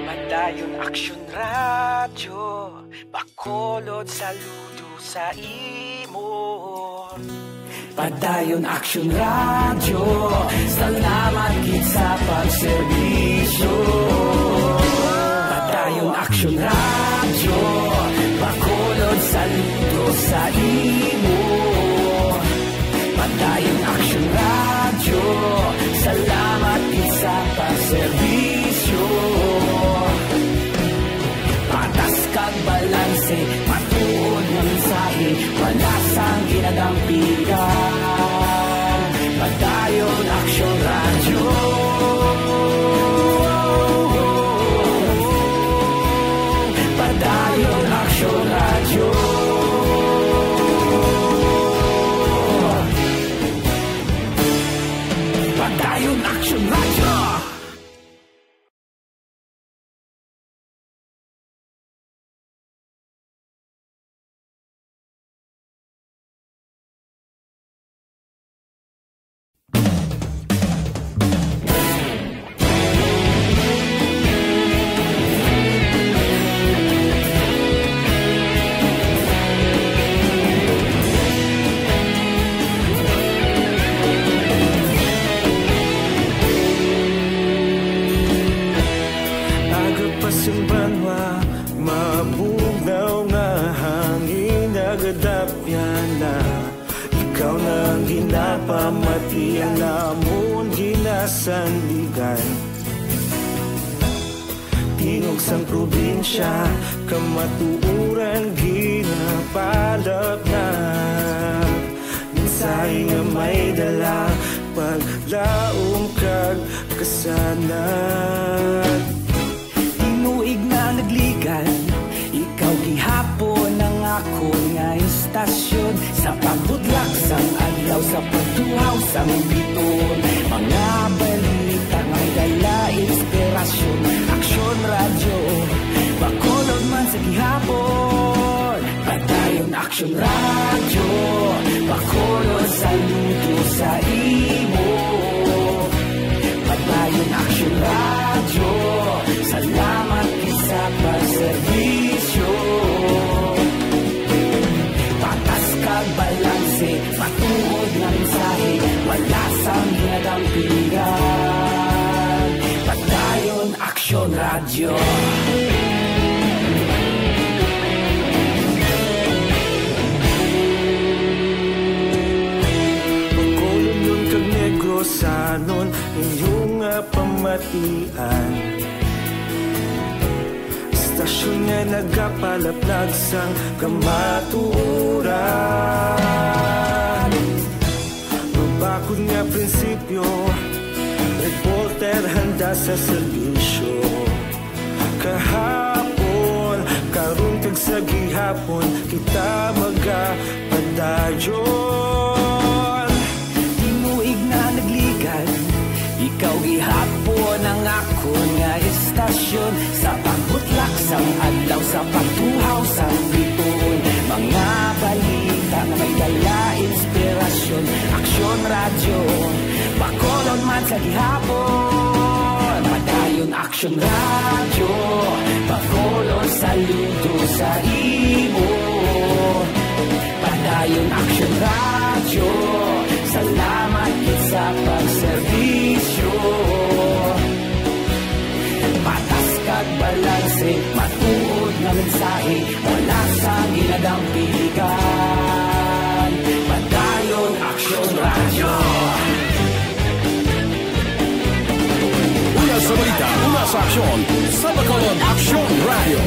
Padayon Aksyon Radyo, Bacolod saludo sa imo. Padayon Aksyon Radyo, salamat gid sa pagserbisyo. Padayon Aksyon Radyo, Bacolod saludo sa imo. Padayon Aksyon Radyo, salamat gid sa pagserbisyo. Patas kag balanse, matuod nga mensahe, wala sang ginadampigan. Padayon Aksyon Radyo. Padayon Aksyon Radyo. Padayon Aksyon Radyo. Aga pa sing banwa, mabugnaw nga hangin nagadapyan na. Ikaw na ang ginapamati, ang amon ginasandigan. Tingog sang probinsya, kamatuoran ginapalapnag. Mensahe nga may dala, paglaom kag kasanag. Tinuig na nagligan, ikaw gihapon ang akon nga istasyon. Sa pagbutlak sang adlaw, Sa pagtuhaw sang biton, mga balita may dala inspirasyon. Aksyon Radyo, Bacolod man sa gihapon. Padayon Aksyon Radyo, Bacolod saludo sa imo. Padayon Aksyon Radyo, salamat gid sa pagserbisyo. Patas kag balanse, matuod nga mensahe, wala sang ginadampigan. Padayon Aksyon Radyo. Bacolodnon kag Negrosanon, inyo nga pamatian. Istasyon nga nagapalaplag sang kamatuoran. Mabakod nga prinsipyo, reporter handa sa serbisyo. Kahapon, karon kag sa gihapon, kita magapadayon. Tinuig na nagligad, ikaw gihapon ang akon nga istasyon. Sa pagbutlak sang adlaw, sa pagtuhaw sang bituon, mga balita nga may dala inspirasyon. Aksyon Radyo, Bacolod man sa gihapon. Padayon Aksyon Radyo, Bacolod saludo sa imo. Padayon Aksyon Radyo, salamat gid sa pagserbisyo. Patas kag balanse, matuod nga mensahe, wala sang ginadampigan. Padayon Aksyon Radyo. Una sa balita, una sa aksyon, sa Bacolod Aksyon Radyo.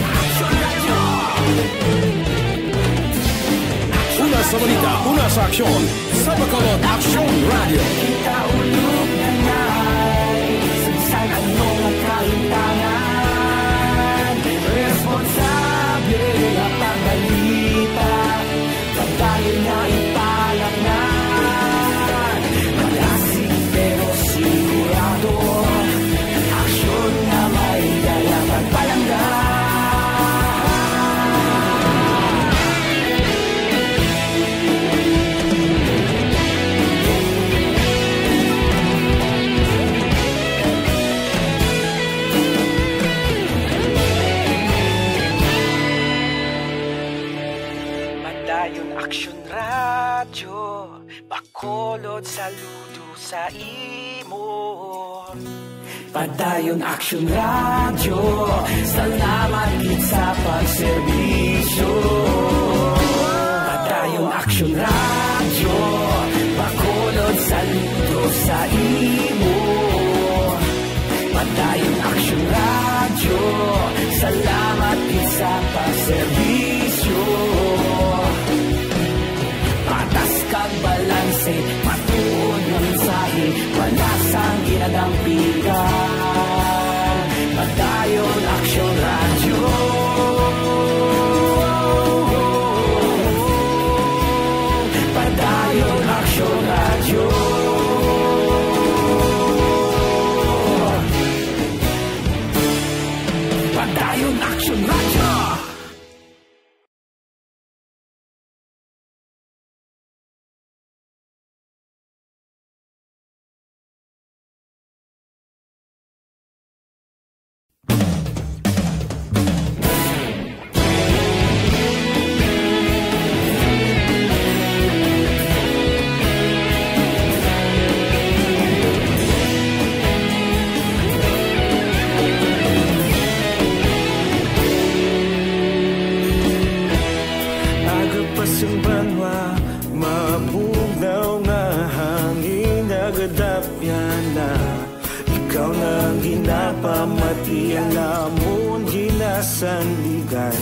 Una sa balita, una sa aksyon, sa Bacolod Aksyon Radyo. Kita ulog na ngay, sa ano nga kahintangan, responsable nga pagbalita. Padayon nga ipalatnan, malasig pero sigurado. Aksyon nga may dala pagpalangga. Padayon Aksyon Radyo, Bacolod saludo sa imo. Padayon Aksyon Radyo, salamat gid sa pagserbisyo. Padayon Aksyon Radyo, Bacolod saludo sa imo. Padayon Aksyon Radyo, salamat gid sa pagserbisyo. Patas kag balanse, matuod nga mensahe, wala sang ginadampigan. Padayon Aksyon Radyo. Padayon Aksyon Radyo. Padayon Aksyon Radyo. Aga pa sing banwa, mabugnaw nga hangin nagadapyan na. Ikaw na ang ginapamati, ang amon ginasandigan.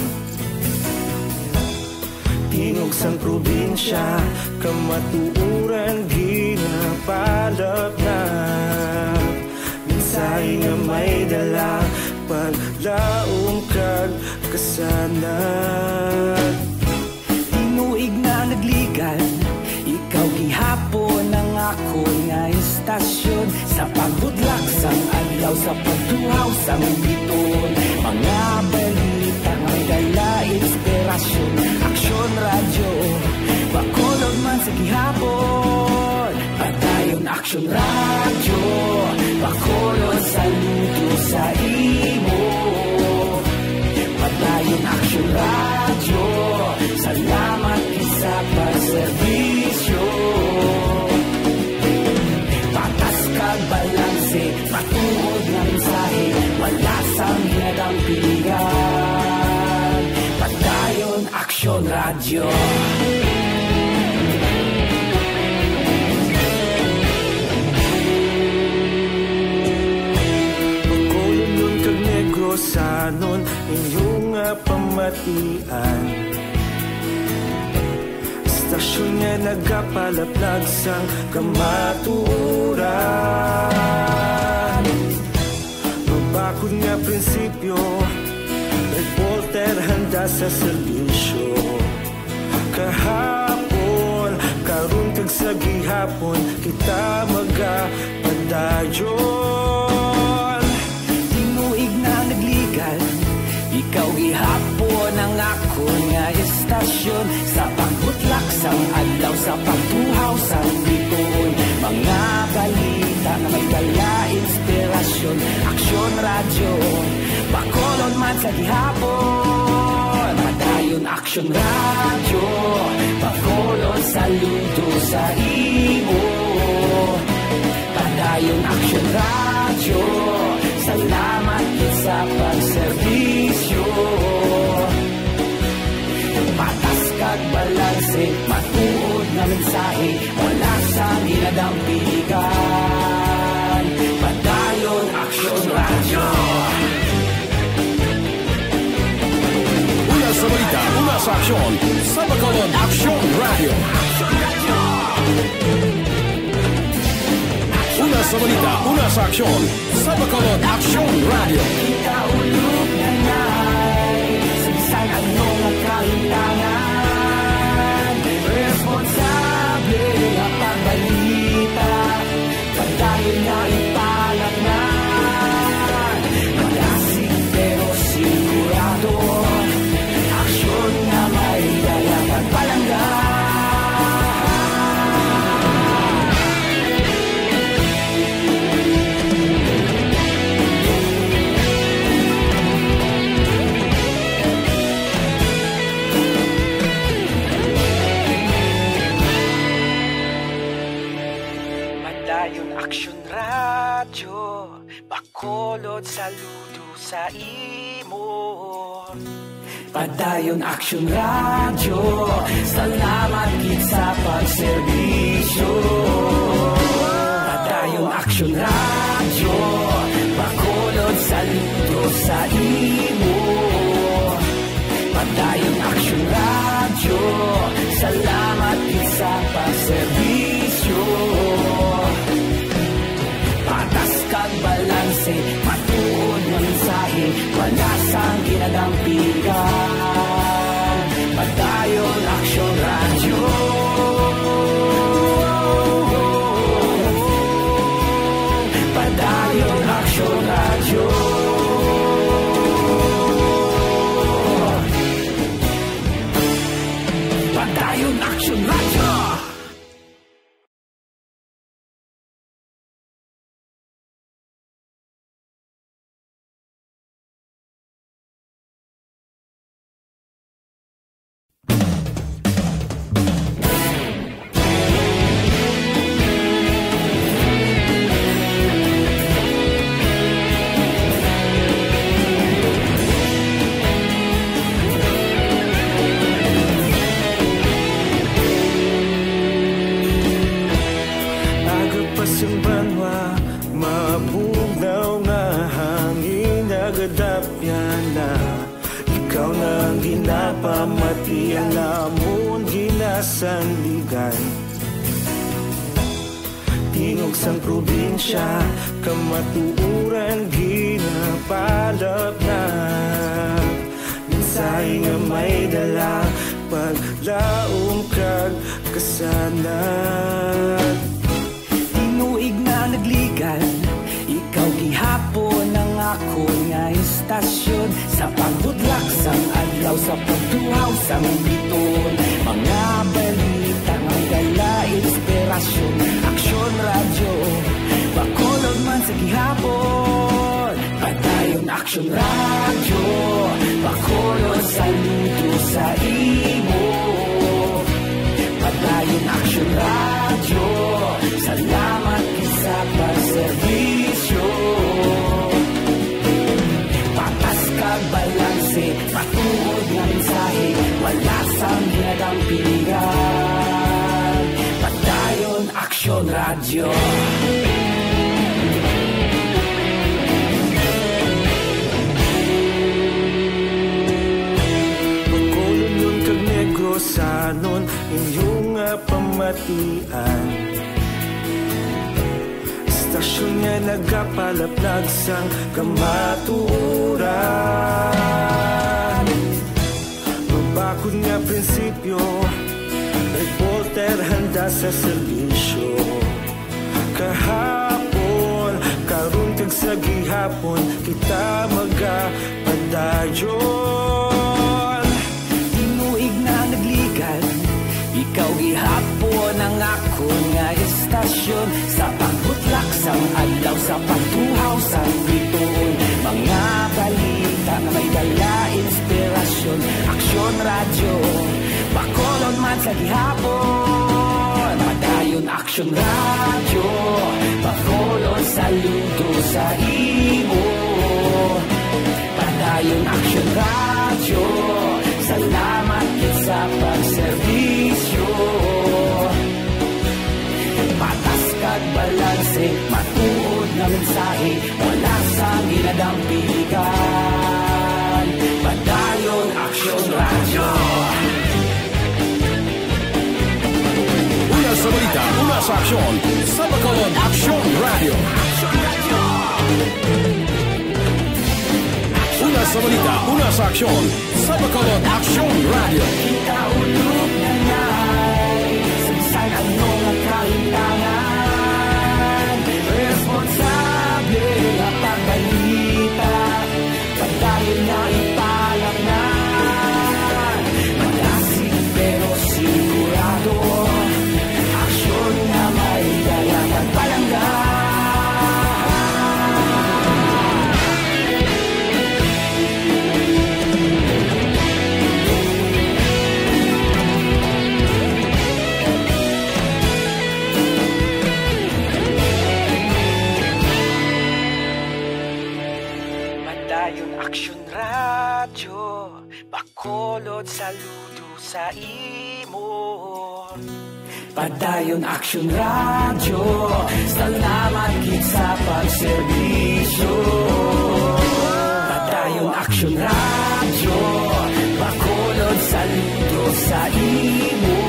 Tingog sang probinsya, kamatuoran ginapalaplag. Mensahe nga may dala, paglaom kag kasanag. Tinuig na nagligad, ikaw gihapon Ang akon nga istasyon, sa pagbudlak sang adlaw, sa pagtuhaw sang biton, mga balita nga may dala inspirasyon. Aksyon Radyo, Bacolod man sa gihapon. Padayon Aksyon Radyo, Bacolod saludo sa imo. Padayon Aksyon Radyo, salamat sa pagserbisyo. Patas kag balanse, matuod nga mensahe, wala sang ginadampigan. Padayon Aksyon Radyo. Bacolodnon kag Negrosanon, inyo nga pamatian. Istasyon nga nagapalaplag sang kamatuoran. Mabakod nga prinsipyo, reporter handa sa serbisyo. Kahapon, karon kag sa gihapon, kita magapadayon. Tinuig na nagligal, ikaw gihapon ang akon nga istasyon. Sa pagbutlak sang adlaw, sa pagtuhaw sang biton, mga balita nga may dala inspirasyon. Aksyon Radyo, Bacolod man sa gihapon. Padayon Aksyon Radyo, Bacolod saludo sa imo. Padayon Aksyon Radyo, salamat gid sa pagserbisyo. Patas kag balanse, matuod nga mensahe, wala sang ginadampigan. Padayon Aksyon Radyo. Una sa balita, una sa aksyon, sa Bacolod Aksyon Radyo. Una sa balita, una sa aksyon, sa Bacolod Aksyon Radyo. Kita ulog na nai, sa bisan ano nga kahitangan, responsable nga pagbalita, padayon nga ipalatnan. Malasig pero sigurado, aksyon nga may dala pagpalangga. Padayon Aksyon Radyo, Bacolod saludo sa imo. Padayon Aksyon Radyo, salamat gid sa pagserbisyo. Padayon Aksyon Radyo, Bacolod saludo sa imo. Padayon Aksyon Radyo, salamat gid sa pagserbisyo. Patas kag balanse, matuod nga mensahe, wala sang ginadampigan. Padayon Aksyon Radyo. Padayon Aksyon Radyo. Padayon Aksyon Radyo. Aga pa sang banwa, mabugnaw nga hangin, nagadapyan na. Ikaw na ang ginapamati, ang amon ginasandigan. Tingog sang probinsya, kamatuoran ginapalapnag. Mensahe nga may dala, paglaom kag kasanag. Sa pagtuhaw sang biton, mga balita nga may dala inspirasyon. Aksyon Radyo, Bacolod man sa gihapon. Padayon Aksyon Radyo, Bacolod saludo sa imo. Padayon Aksyon Radyo, salamat sa pagserbisyo. Patas kag balanse, matuod nga mensahe, wala sang ginadampigan. Padayon Aksyon Radyo. Bacolodnon kag Negrosanon, inyo nga pamatian. Istasyon nga nagapalaplag sang kamatuoran. Mabakod nga prinsipyo, reporter handa sa serbisyo. Kahapon, karon kag sa gihapon, kita magapadayon. Tinuig na nagligad, ikaw gihapon ang akon nga istasyon. Sa pagbutlak sang adlaw, sa pagtuhaw sang bituon, mga balita nga may dala inspirasyon. Aksyon Radyo, Bacolod man sa gihapon. Padayon Aksyon Radyo, Bacolod saludo sa imo. Padayon Aksyon Radyo, salamat gid sa pagserbisyo. Patas kag balanse, matuod nga mensahe, wala sang ginadampigan. Padayon Aksyon Radyo. Una sa balita, una sa aksyon, sa Bacolod Aksyon Radyo. Una sa balita, una sa aksyon, sa Bacolod Aksyon Radyo. Kita ulog na nay, sa bisan ano nga kahitangan, responsable nga pagbalita. Padayon nga ipalaknan, madasig pero sigurado, aksyon nga may dala kag palangga. Padayon Aksyon Radyo, Bacolod saludo sa imo. Padayon Aksyon Radyo, salamat gid sa pagserbisyo. Padayon Aksyon Radyo, Bacolod saludo sa imo.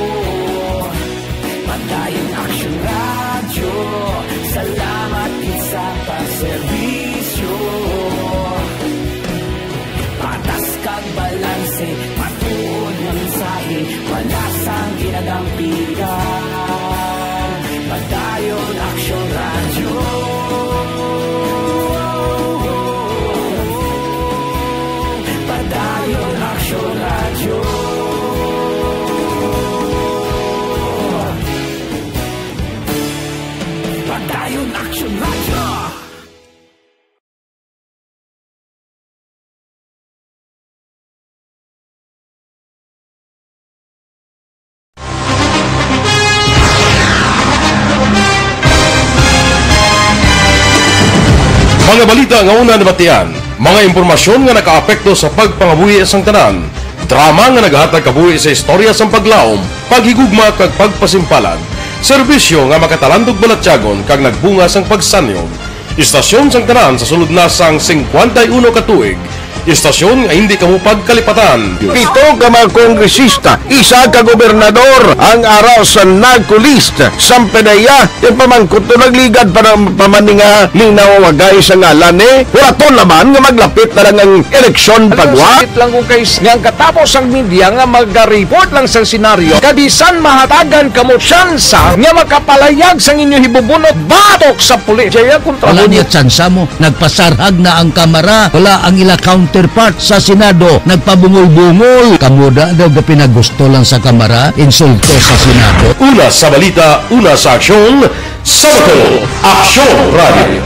Padayon Aksyon Radyo, salamat gid sa pagserbisyo. Patas kag balanse, matuod nga mensahe, wala sang ginadampigan. Padayon Aksyon Radyo. Padayon Aksyon Radyo. Padayon Aksyon Radyo. Mga balita nga una nabatian, mga impormasyon nga nakaapekto sa pagpangabuhi sang tanan, drama nga nagahatag kabuhi sa istorya sang paglaom, paghigugma kag pagpasimpalan, serbisyo nga makatalandog balatyagon kag nagbunga sang pagsanyog. Istasyon sang tanan sa sulod na sang singkwenta y uno ka tuig. Istasyon nga hindi kamo pagkalipatan. Pito ka mga kongresista, isa ka gobernador ang ara sa NAGCO list. Samtang iya, yung pamangkot to nagligad pa ng pamaninga ning nawawagay sa ngalan ni Huraton naman nga maglapit na lang ang eleksyon pagwa. Sakit lang kung kay nga ang katapos ang media nga maga-report lang sa senaryo. Kabisan mahatagan kamo tsansa nga makapalayag sang inyo hibubunot batok sa pulis. Jaya kontra Wala mo. Niya tsansa mo. Nagpasarhag na ang kamara. Wala ang ila Counterpart sa Senado, nagpabungol-bungol. Kamo da daw gapinagusto lang sa Kamara, insulto sa Senado. Una sa balita, una sa aksyon, sa Bacolod, Aksyon Radio.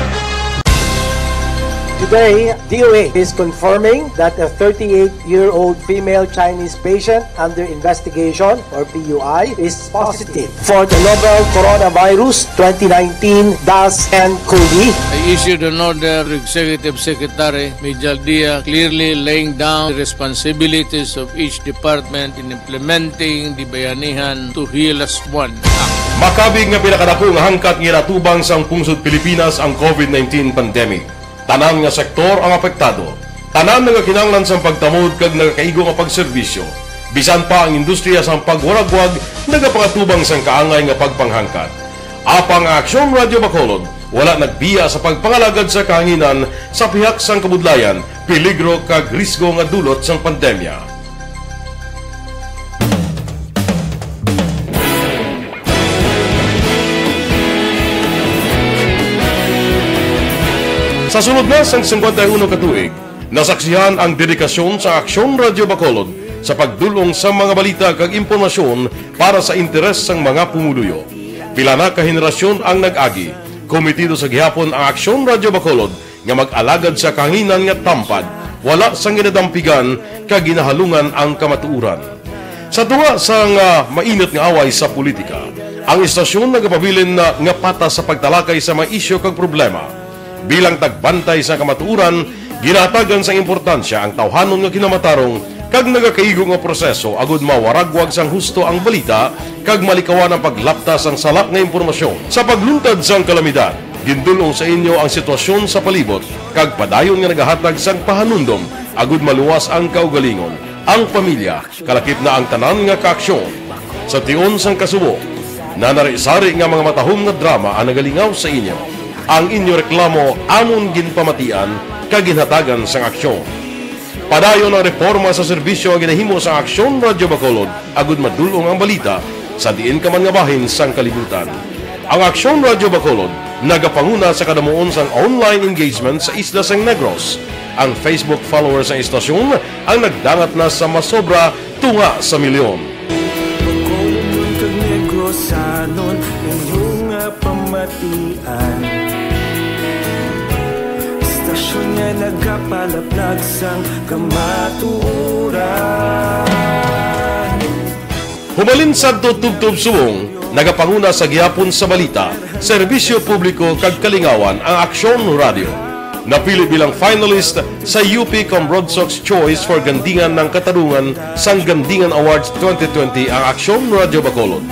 Today, D O A is confirming that a thirty-eight-year-old female Chinese patient under investigation, or P U I, is positive for the novel coronavirus twenty nineteen dash N COVID. I issued an order to Executive Secretary Mijal Dia, clearly laying down the responsibilities of each department in implementing the Bayanihan to Heal Us One Act. Makabig nga pinakadako nga hangkat nga ginatubang sang pungsod Pilipinas ang COVID nineteen pandemic. Tanan nga sektor ang apektado. Tanan nagakinahanglan sang pagtamod kag nagakaigo nga pagserbisyo. Bisan pa ang industriya sang pagwaragwag nagapangatubang sang kaangay nga pagpanghangkat. Apang ang Aksyon Radio Bacolod wala nagbiya sa pagpangalagad sa kahanginan sa pihak sang kabudlayan, peligro kag risgo nga dulot sang pandemya. Sa sulod na sang singkwenta y uno ka tuig, nasaksihan ang dedikasyon sa Aksyon Radio Bacolod sa pagdul-ong sa mga balita kag impormasyon para sa interes sang mga pumuluyo. Pila na ka henerasyon ang nag-agi. Komitido sa gihapon ang Aksyon Radio Bacolod nga mag-alagad sa kahanginan nga tampad, wala sang ginadampigan kag ginahalungan ang kamatuoran. Sa tunga sang, ah, mainit nga away sa politika, ang istasyon nagapabilin na nga patas sa pagtalakay sa mga isyu kag problema. Bilang tagbantay sa kamatuoran, ginahatagan sang importansya ang tawhanon nga kinamatarong kag nagakaigo nga proseso agud mawaragwag sang husto ang balita kag malikawan ang paglapta sang sala nga impormasyon. Sa pagluntad sang kalamidad, gindul-ong sa inyo ang sitwasyon sa palibot kag padayon nga nagahatag sang pahanumdom agud maluwas ang kaugalingon, ang pamilya, kalakip na ang tanan nga kaaksyon. Sa tion sang kasubo, nanari-sari nga mga matahom nga drama ang nagalingaw sa inyo. Ang inyo reklamo amon ginpamatian kag ginhatagan sang aksyon. Padayon ang reporma sa serbisyo nga ginahimo sa Aksyon Radyo Bacolod agud madul-ong ang balita sa diin ka man nga bahin sang kalibutan. Ang Aksyon Radyo Bacolod nagapanguna sa kadamuon sang online engagement sa isla sang Negros. Ang Facebook followers sang istasyon ang nagdangat na sa masobra tunga sa milyon. Bacolodnon kag Negrosanon, inyo nga pamatian. Istasyon nga nagapalaplag sang kamatuoran. Hubalin sadto tubtob subong, nagapanguna sa gihapon sa balita, serbisyo publiko kag kalingawan ang Aksyon Radyo. Napili bilang finalist sa U P Comrodsocs Choice for Gandingan ng Katarungan sang Gandingan Awards twenty twenty ang Aksyon Radyo Bacolod.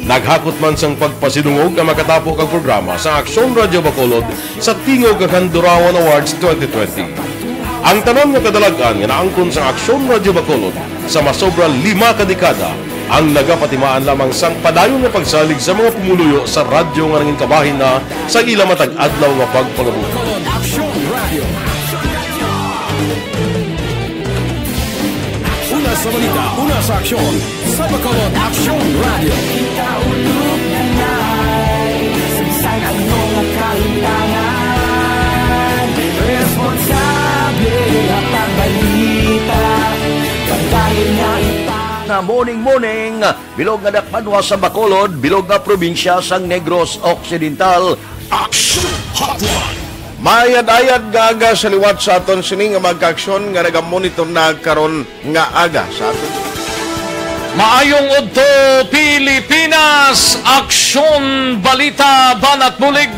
Naghakot man sang pagpasidungog ang makatapo kag programa sa Aksyon Radyo Bacolod sa Tingog kag Handurawan Awards twenty twenty. Ang tanan nga kadalag-an nga naangkon sang Aksyon Radyo Bacolod sa masobra lima ka dekada ang nagapatimaan lamang sang padayon nga pagsalig sa mga pumuluyo sa radyo nga nangin kabahin na sa ila matag adlaw nga pagpangabuhi. Bacolod Aksyon Radio. Una sa balita, una sa aksyon, sa Bacolod Aksyon Radio. Kita ulog na nai, sa bisan ano nga kahitangan, responsable nga pagbalita, pagdayon nga ipa- Nga morning, morning. Bilog nga dakpanwa sa Bacolod, bilog nga probinsya sang Negros Occidental. Action Hotline. Maayad-ayad nga aga sa liwat sa aton sini nga magkaaksyon nga nagamonitor na karon nga aga sa aton. Maayong udto, Pilipinas! Aksyon, balita, banat, bulig.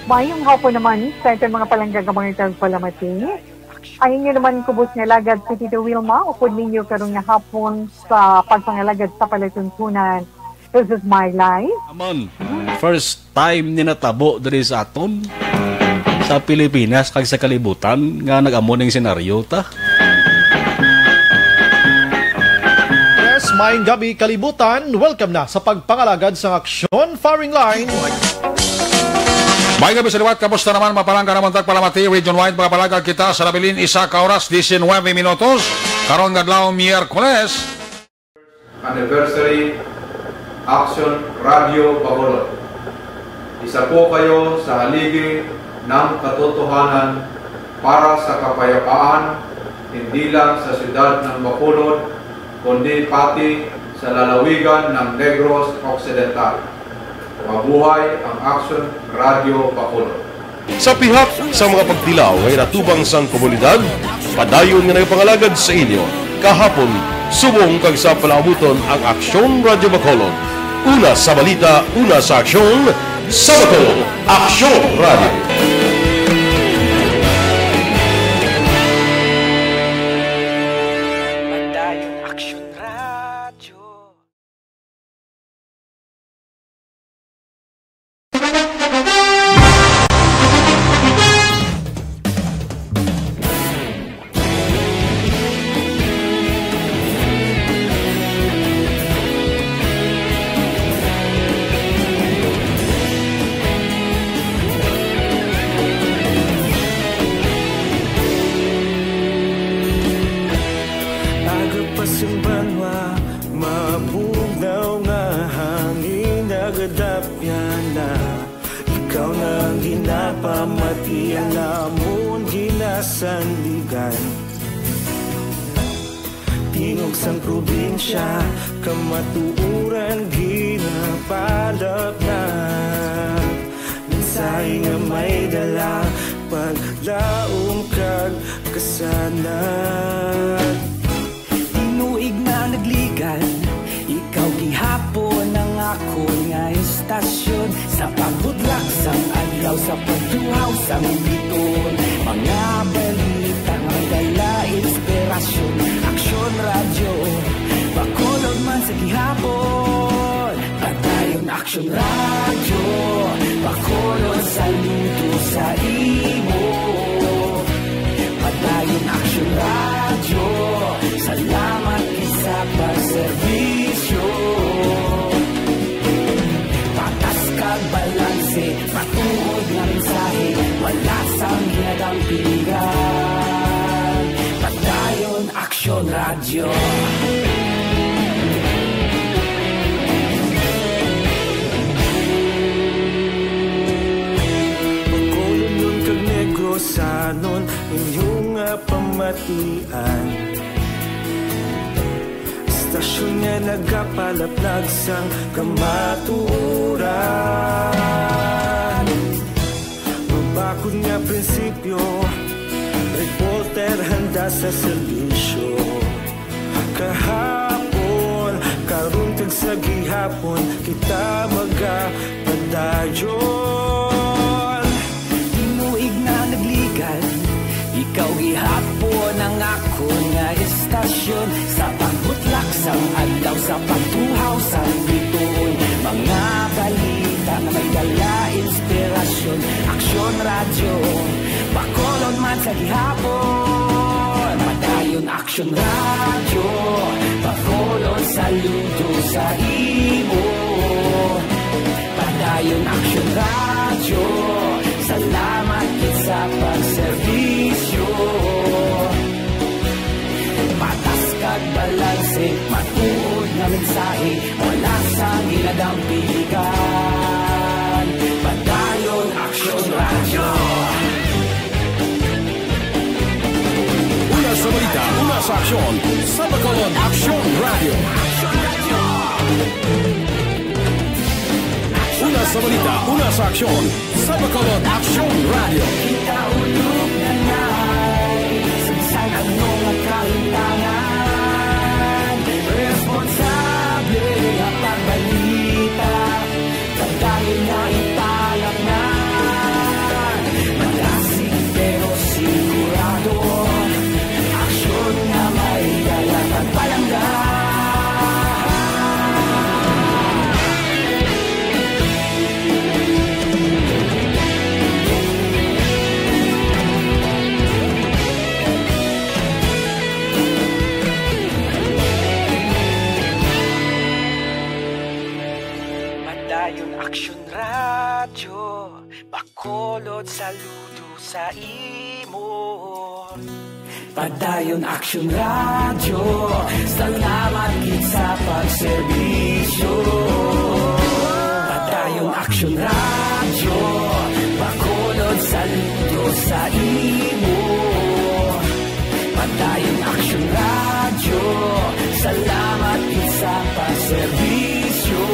Maayong hapon naman sa aton mga palangga nga mga tagpalamati. Ang inyo naman kubos nga alagad si Tito Wilma, upod ninyo karon nga hapon sa pagpangalagad sa palatuntunan. This is my life. Amon, first time ni natabo diri sa aton, sa Pilipinas kag sa kalibutan, nga nag-amo ning senaryo ta. Yes, maayong gabi, kalibutan. Welcome na sa pagpangalagad sang Aksyon Firing Line. May gabi sa liwat, kamusta naman, mapalangga naman tagpalamati, region-wide, mga palagad kita sa nabilin, isa ka oras, diecinuebe minutos, karon nga adlaw, Miyerkules. Anniversary, Action Radio Bacolod. Isa po kayo sa haligi ng katotohanan para sa kapayapaan, hindi lang sa siyudad ng Bacolod, kundi pati sa lalawigan ng Negros Occidental. Mabuhay ang Aksyon Radyo Bacolod! Sa pihak sa mga pagtilaw nga ginatubang sang komunidad, padayon nga nagapangalagad sa inyo kahapon, subong kag sa palaabuton ang Aksyon Radyo Bacolod. Una sa balita, una sa aksyon, sa Bacolod, Aksyon Radyo. Padayon Aksyon Radyo. Aga pa sing banwa, mabugnaw nga hangin nagadapyan na. Ikaw na ang ginapamati, ang amon ginasandigan. Tingog sang probinsya, kamatuoran ginapalapnag. Mensahe nga may dala, paglaom kag kasanag. Tinuig na nagligad, ikaw gihapon ang akon nga estasyon. Sa pagbutlak sang adlaw, sa pagduhaw sang biton, mga balita nga may dala inspirasyon. Aksyon Radyo, Bacolod man sa gihapon. Padayon Aksyon Radyo, Bacolod, saludo sa imo. Padayon Aksyon Radyo, salamat gid sa pagserbisyo. Patas kag balanse, matuod nga mensahe, wala sang ginadampigan. Padayon Aksyon Radyo. Bacolodnon kag Negrosanon, inyo nga pamatian. Estasyon nga nagapalaplag sang kamatuoran. Mabakod nga prinsipyo, reporter handa sa serbisyo. Kahapon, karon kag sa gihapon, kita magapadayon. Tinuig na nagligad, ikaw gihapon ang akon nga estasyon. Sa pagbutlak sang adlaw, sa pagtuhaw sang bituon, mga balita nga may dala inspirasyon. Aksyon Radyo, Bacolod man sa gihapon. Padayon Aksyon Radyo, Bacolod, saludo sa imo. Padayon Aksyon Radyo, salamat gid sa pagserbisyo. Patas kag balanse, matuod nga mensahe, wala sang ginadampigan. Padayon Aksyon Radyo. Una sa balita, una sa aksyon, sa Bacolod Aksyon Radyo. Una sa balita, una sa aksyon, sa Bacolod Aksyon Radyo. Kita ulog na nai, sa bisan ano nga kahitangan, responsable nga pagbalita. Padayon nga ipalapngan, malasig pero sigurado, aksyon nga may dala kag palangga. Padayon Aksyon Radyo, Bacolod, saludo sa imo. Padayon Aksyon Radyo, salamat gid sa pagserbisyo. Padayon Aksyon Radyo, Bacolod, Talento sa imo. Padayon Aksyon Radyo. Salamat gid sa pagserbisyo.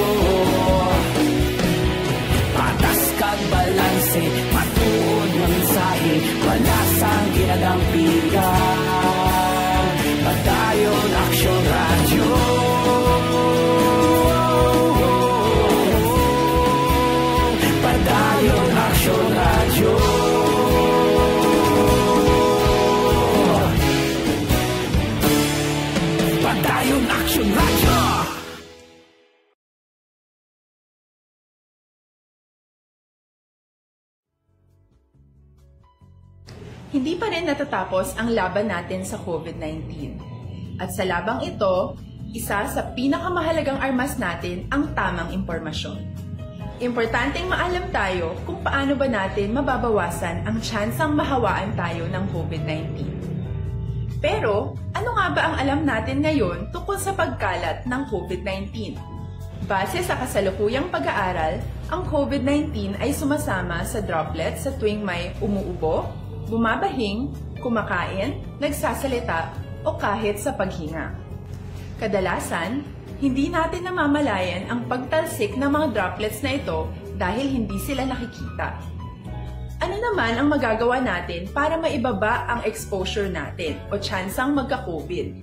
Patas kag balanse, matuod nga mensahe, wala sang ginadampigan. Padayon Aksyon Radyo. Padayon Aksyon Radyo. Padayon Aksyon Radyo. Hindi pa rin natatapos ang laban natin sa COVID nineteen. At sa labang ito, isa sa pinakamahalagang armas natin ang tamang impormasyon. Importanteng maalam tayo kung paano ba natin mababawasan ang tsansang mahawaan tayo ng COVID nineteen. Pero, ano nga ba ang alam natin ngayon tungkol sa pagkalat ng COVID nineteen? Base sa kasalukuyang pag-aaral, ang COVID nineteen ay sumasama sa droplets sa tuwing may umuubo, bumabahing, kumakain, nagsasalita, o kahit sa paghinga. Kadalasan, hindi natin namamalayan ang pagtalsik ng mga droplets na ito dahil hindi sila nakikita. Ano naman ang magagawa natin para maibaba ang exposure natin o tsansang magka-COVID?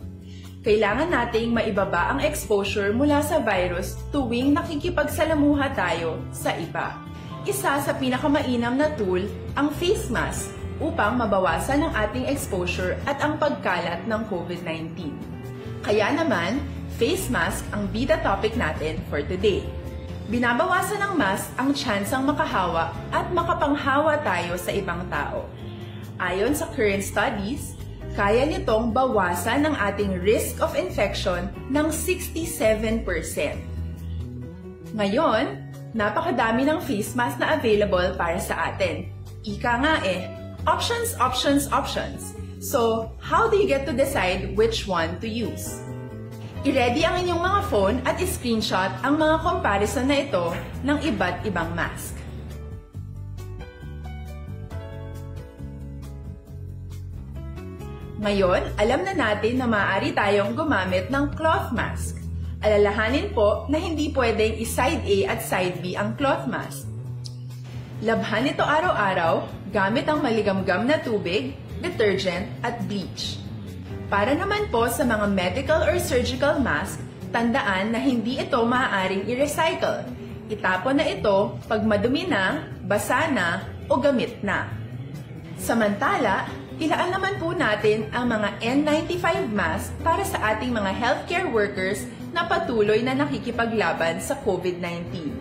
Kailangan nating maibaba ang exposure mula sa virus tuwing nakikipagsalamuha tayo sa iba. Isa sa pinakamainam na tool ang face mask upang mabawasan ang ating exposure at ang pagkalat ng COVID nineteen. Kaya naman, face mask ang bida topic natin for today. Binabawasan ng mask ang tsansang makahawa at makapanghawa tayo sa ibang tao. Ayon sa current studies, kaya nitong bawasan ang ating risk of infection ng sixty-seven percent. Ngayon, napakadami ng face mask na available para sa atin. Ika nga eh, options, options, options. So, how do you get to decide which one to use? I-ready ang inyong mga phone at i-screenshot ang mga comparison na ito ng iba't ibang mask. Ngayon, alam na natin na maaari tayong gumamit ng cloth mask. Alalahanin po na hindi pwedeng i-side A at side B ang cloth mask. Labhan ito araw-araw gamit ang maligamgam na tubig, detergent, at bleach. Para naman po sa mga medical or surgical mask, tandaan na hindi ito maaaring i-recycle. Itapon na ito pag madumi na, basa na, o gamit na. Samantala, ilaan naman po natin ang mga N ninety-five mask para sa ating mga healthcare workers na patuloy na nakikipaglaban sa COVID nineteen.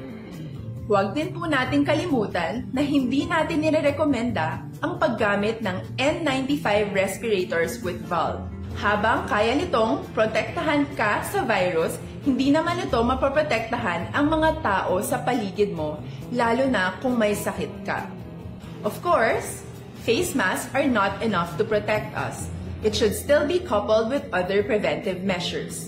Huwag din po nating kalimutan na hindi natin nirerekomenda ang paggamit ng N ninety-five respirators with valve. Habang kaya nitong protektahan ka sa virus, hindi naman ito mapoprotektahan ang mga tao sa paligid mo, lalo na kung may sakit ka. Of course, face masks are not enough to protect us. It should still be coupled with other preventive measures.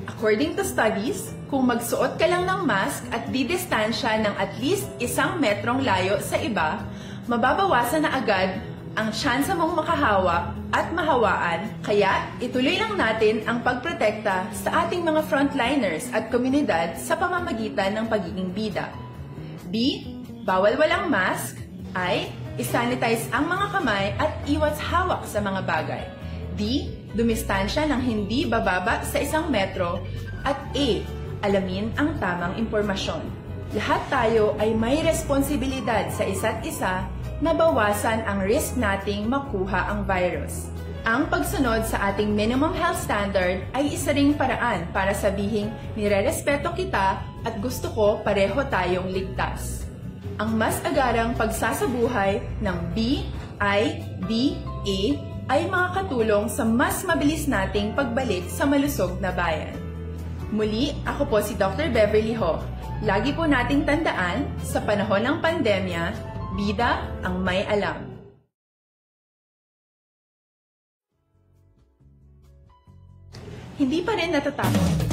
According to studies, kung magsuot ka lang ng mask at didistansya ng at least isang metrong layo sa iba, mababawasan na agad ang tsansa mong makahawa at mahawaan, kaya ituloy lang natin ang pagprotekta sa ating mga frontliners at komunidad sa pamamagitan ng pagiging bida. B, bawal walang mask. I, i-sanitize ang mga kamay at iwas hawak sa mga bagay. D, dumistansya ng hindi bababa sa isang metro. At E, alamin ang tamang impormasyon. Lahat tayo ay may responsibilidad sa isa't isa na bawasan ang risk nating makuha ang virus. Ang pagsunod sa ating minimum health standard ay isa ring paraan para sabihing nirerespeto kita at gusto ko pareho tayong ligtas. Ang mas agarang pagsasabuhay ng B I D A ay makakatulong sa mas mabilis nating pagbalik sa malusog na bayan. Muli, ako po si Doctor Beverly Ho. Lagi po nating tandaan, sa panahon ng pandemya, bida ang may alam. Hindi pa rin natatapos.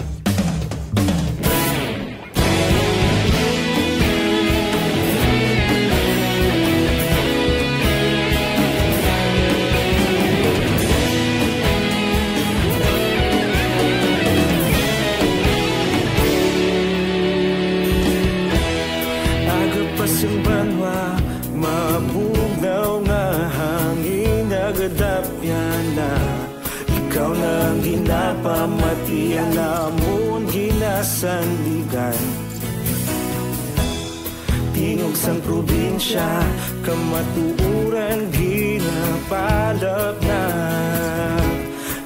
Ikaw na ang ginapamati, ang amon ginasandigan. Tingog sang probinsya, kamatuoran ginapalapnag.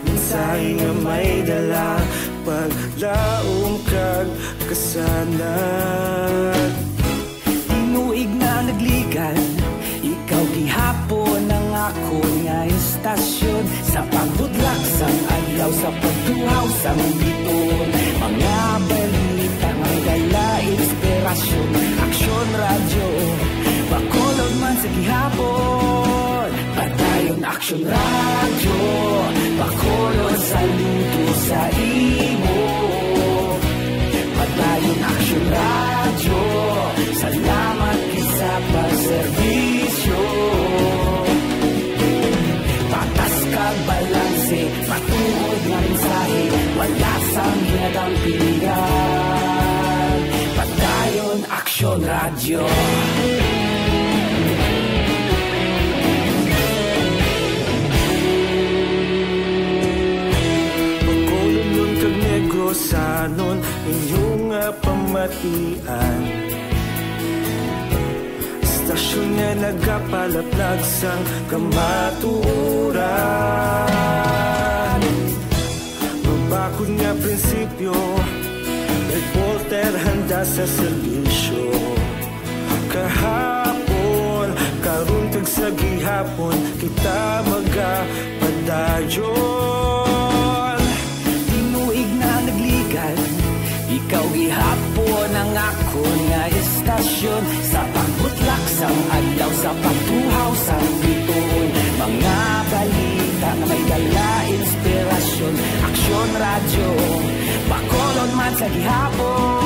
Mensahe nga may dala, paglaom kag kasanag. Tinuig na nagligan, ikaw gihapon ang akon nga istasyon. Sa pagbudlak sang adlaw, sa pagtuhaw sang bituon, mga balita nga may dala inspirasyon. Aksyon Radyo, Bacolod man sa gihapon. Padayon Aksyon Radyo, Bacolod, saludo sa imo. Padayon Aksyon Radyo, salamat gid sa pagserbisyo. Patas kag balanse, matuod nga mensahe, wala sang ginadampingan. Padayon Aksyon Radyo. Bacolodnon kag Negrosanon, inyo nga pamatian. Istasyon nga nagapalaplag sang kamatuoran. Mabakod nga prinsipyo, reporter handa sa serbisyo. Kahapon, karon kag sa gihapon, kita magapadayon. Tinuig na nagligan, ikaw gihapon ang akon nga istasyon. Sa pagbutlak sang adlaw, sa pagtuhaw sang bituon, mga balita nga may dala inspirasyon. Aksyon Radyo, Bacolod man sa gihapon.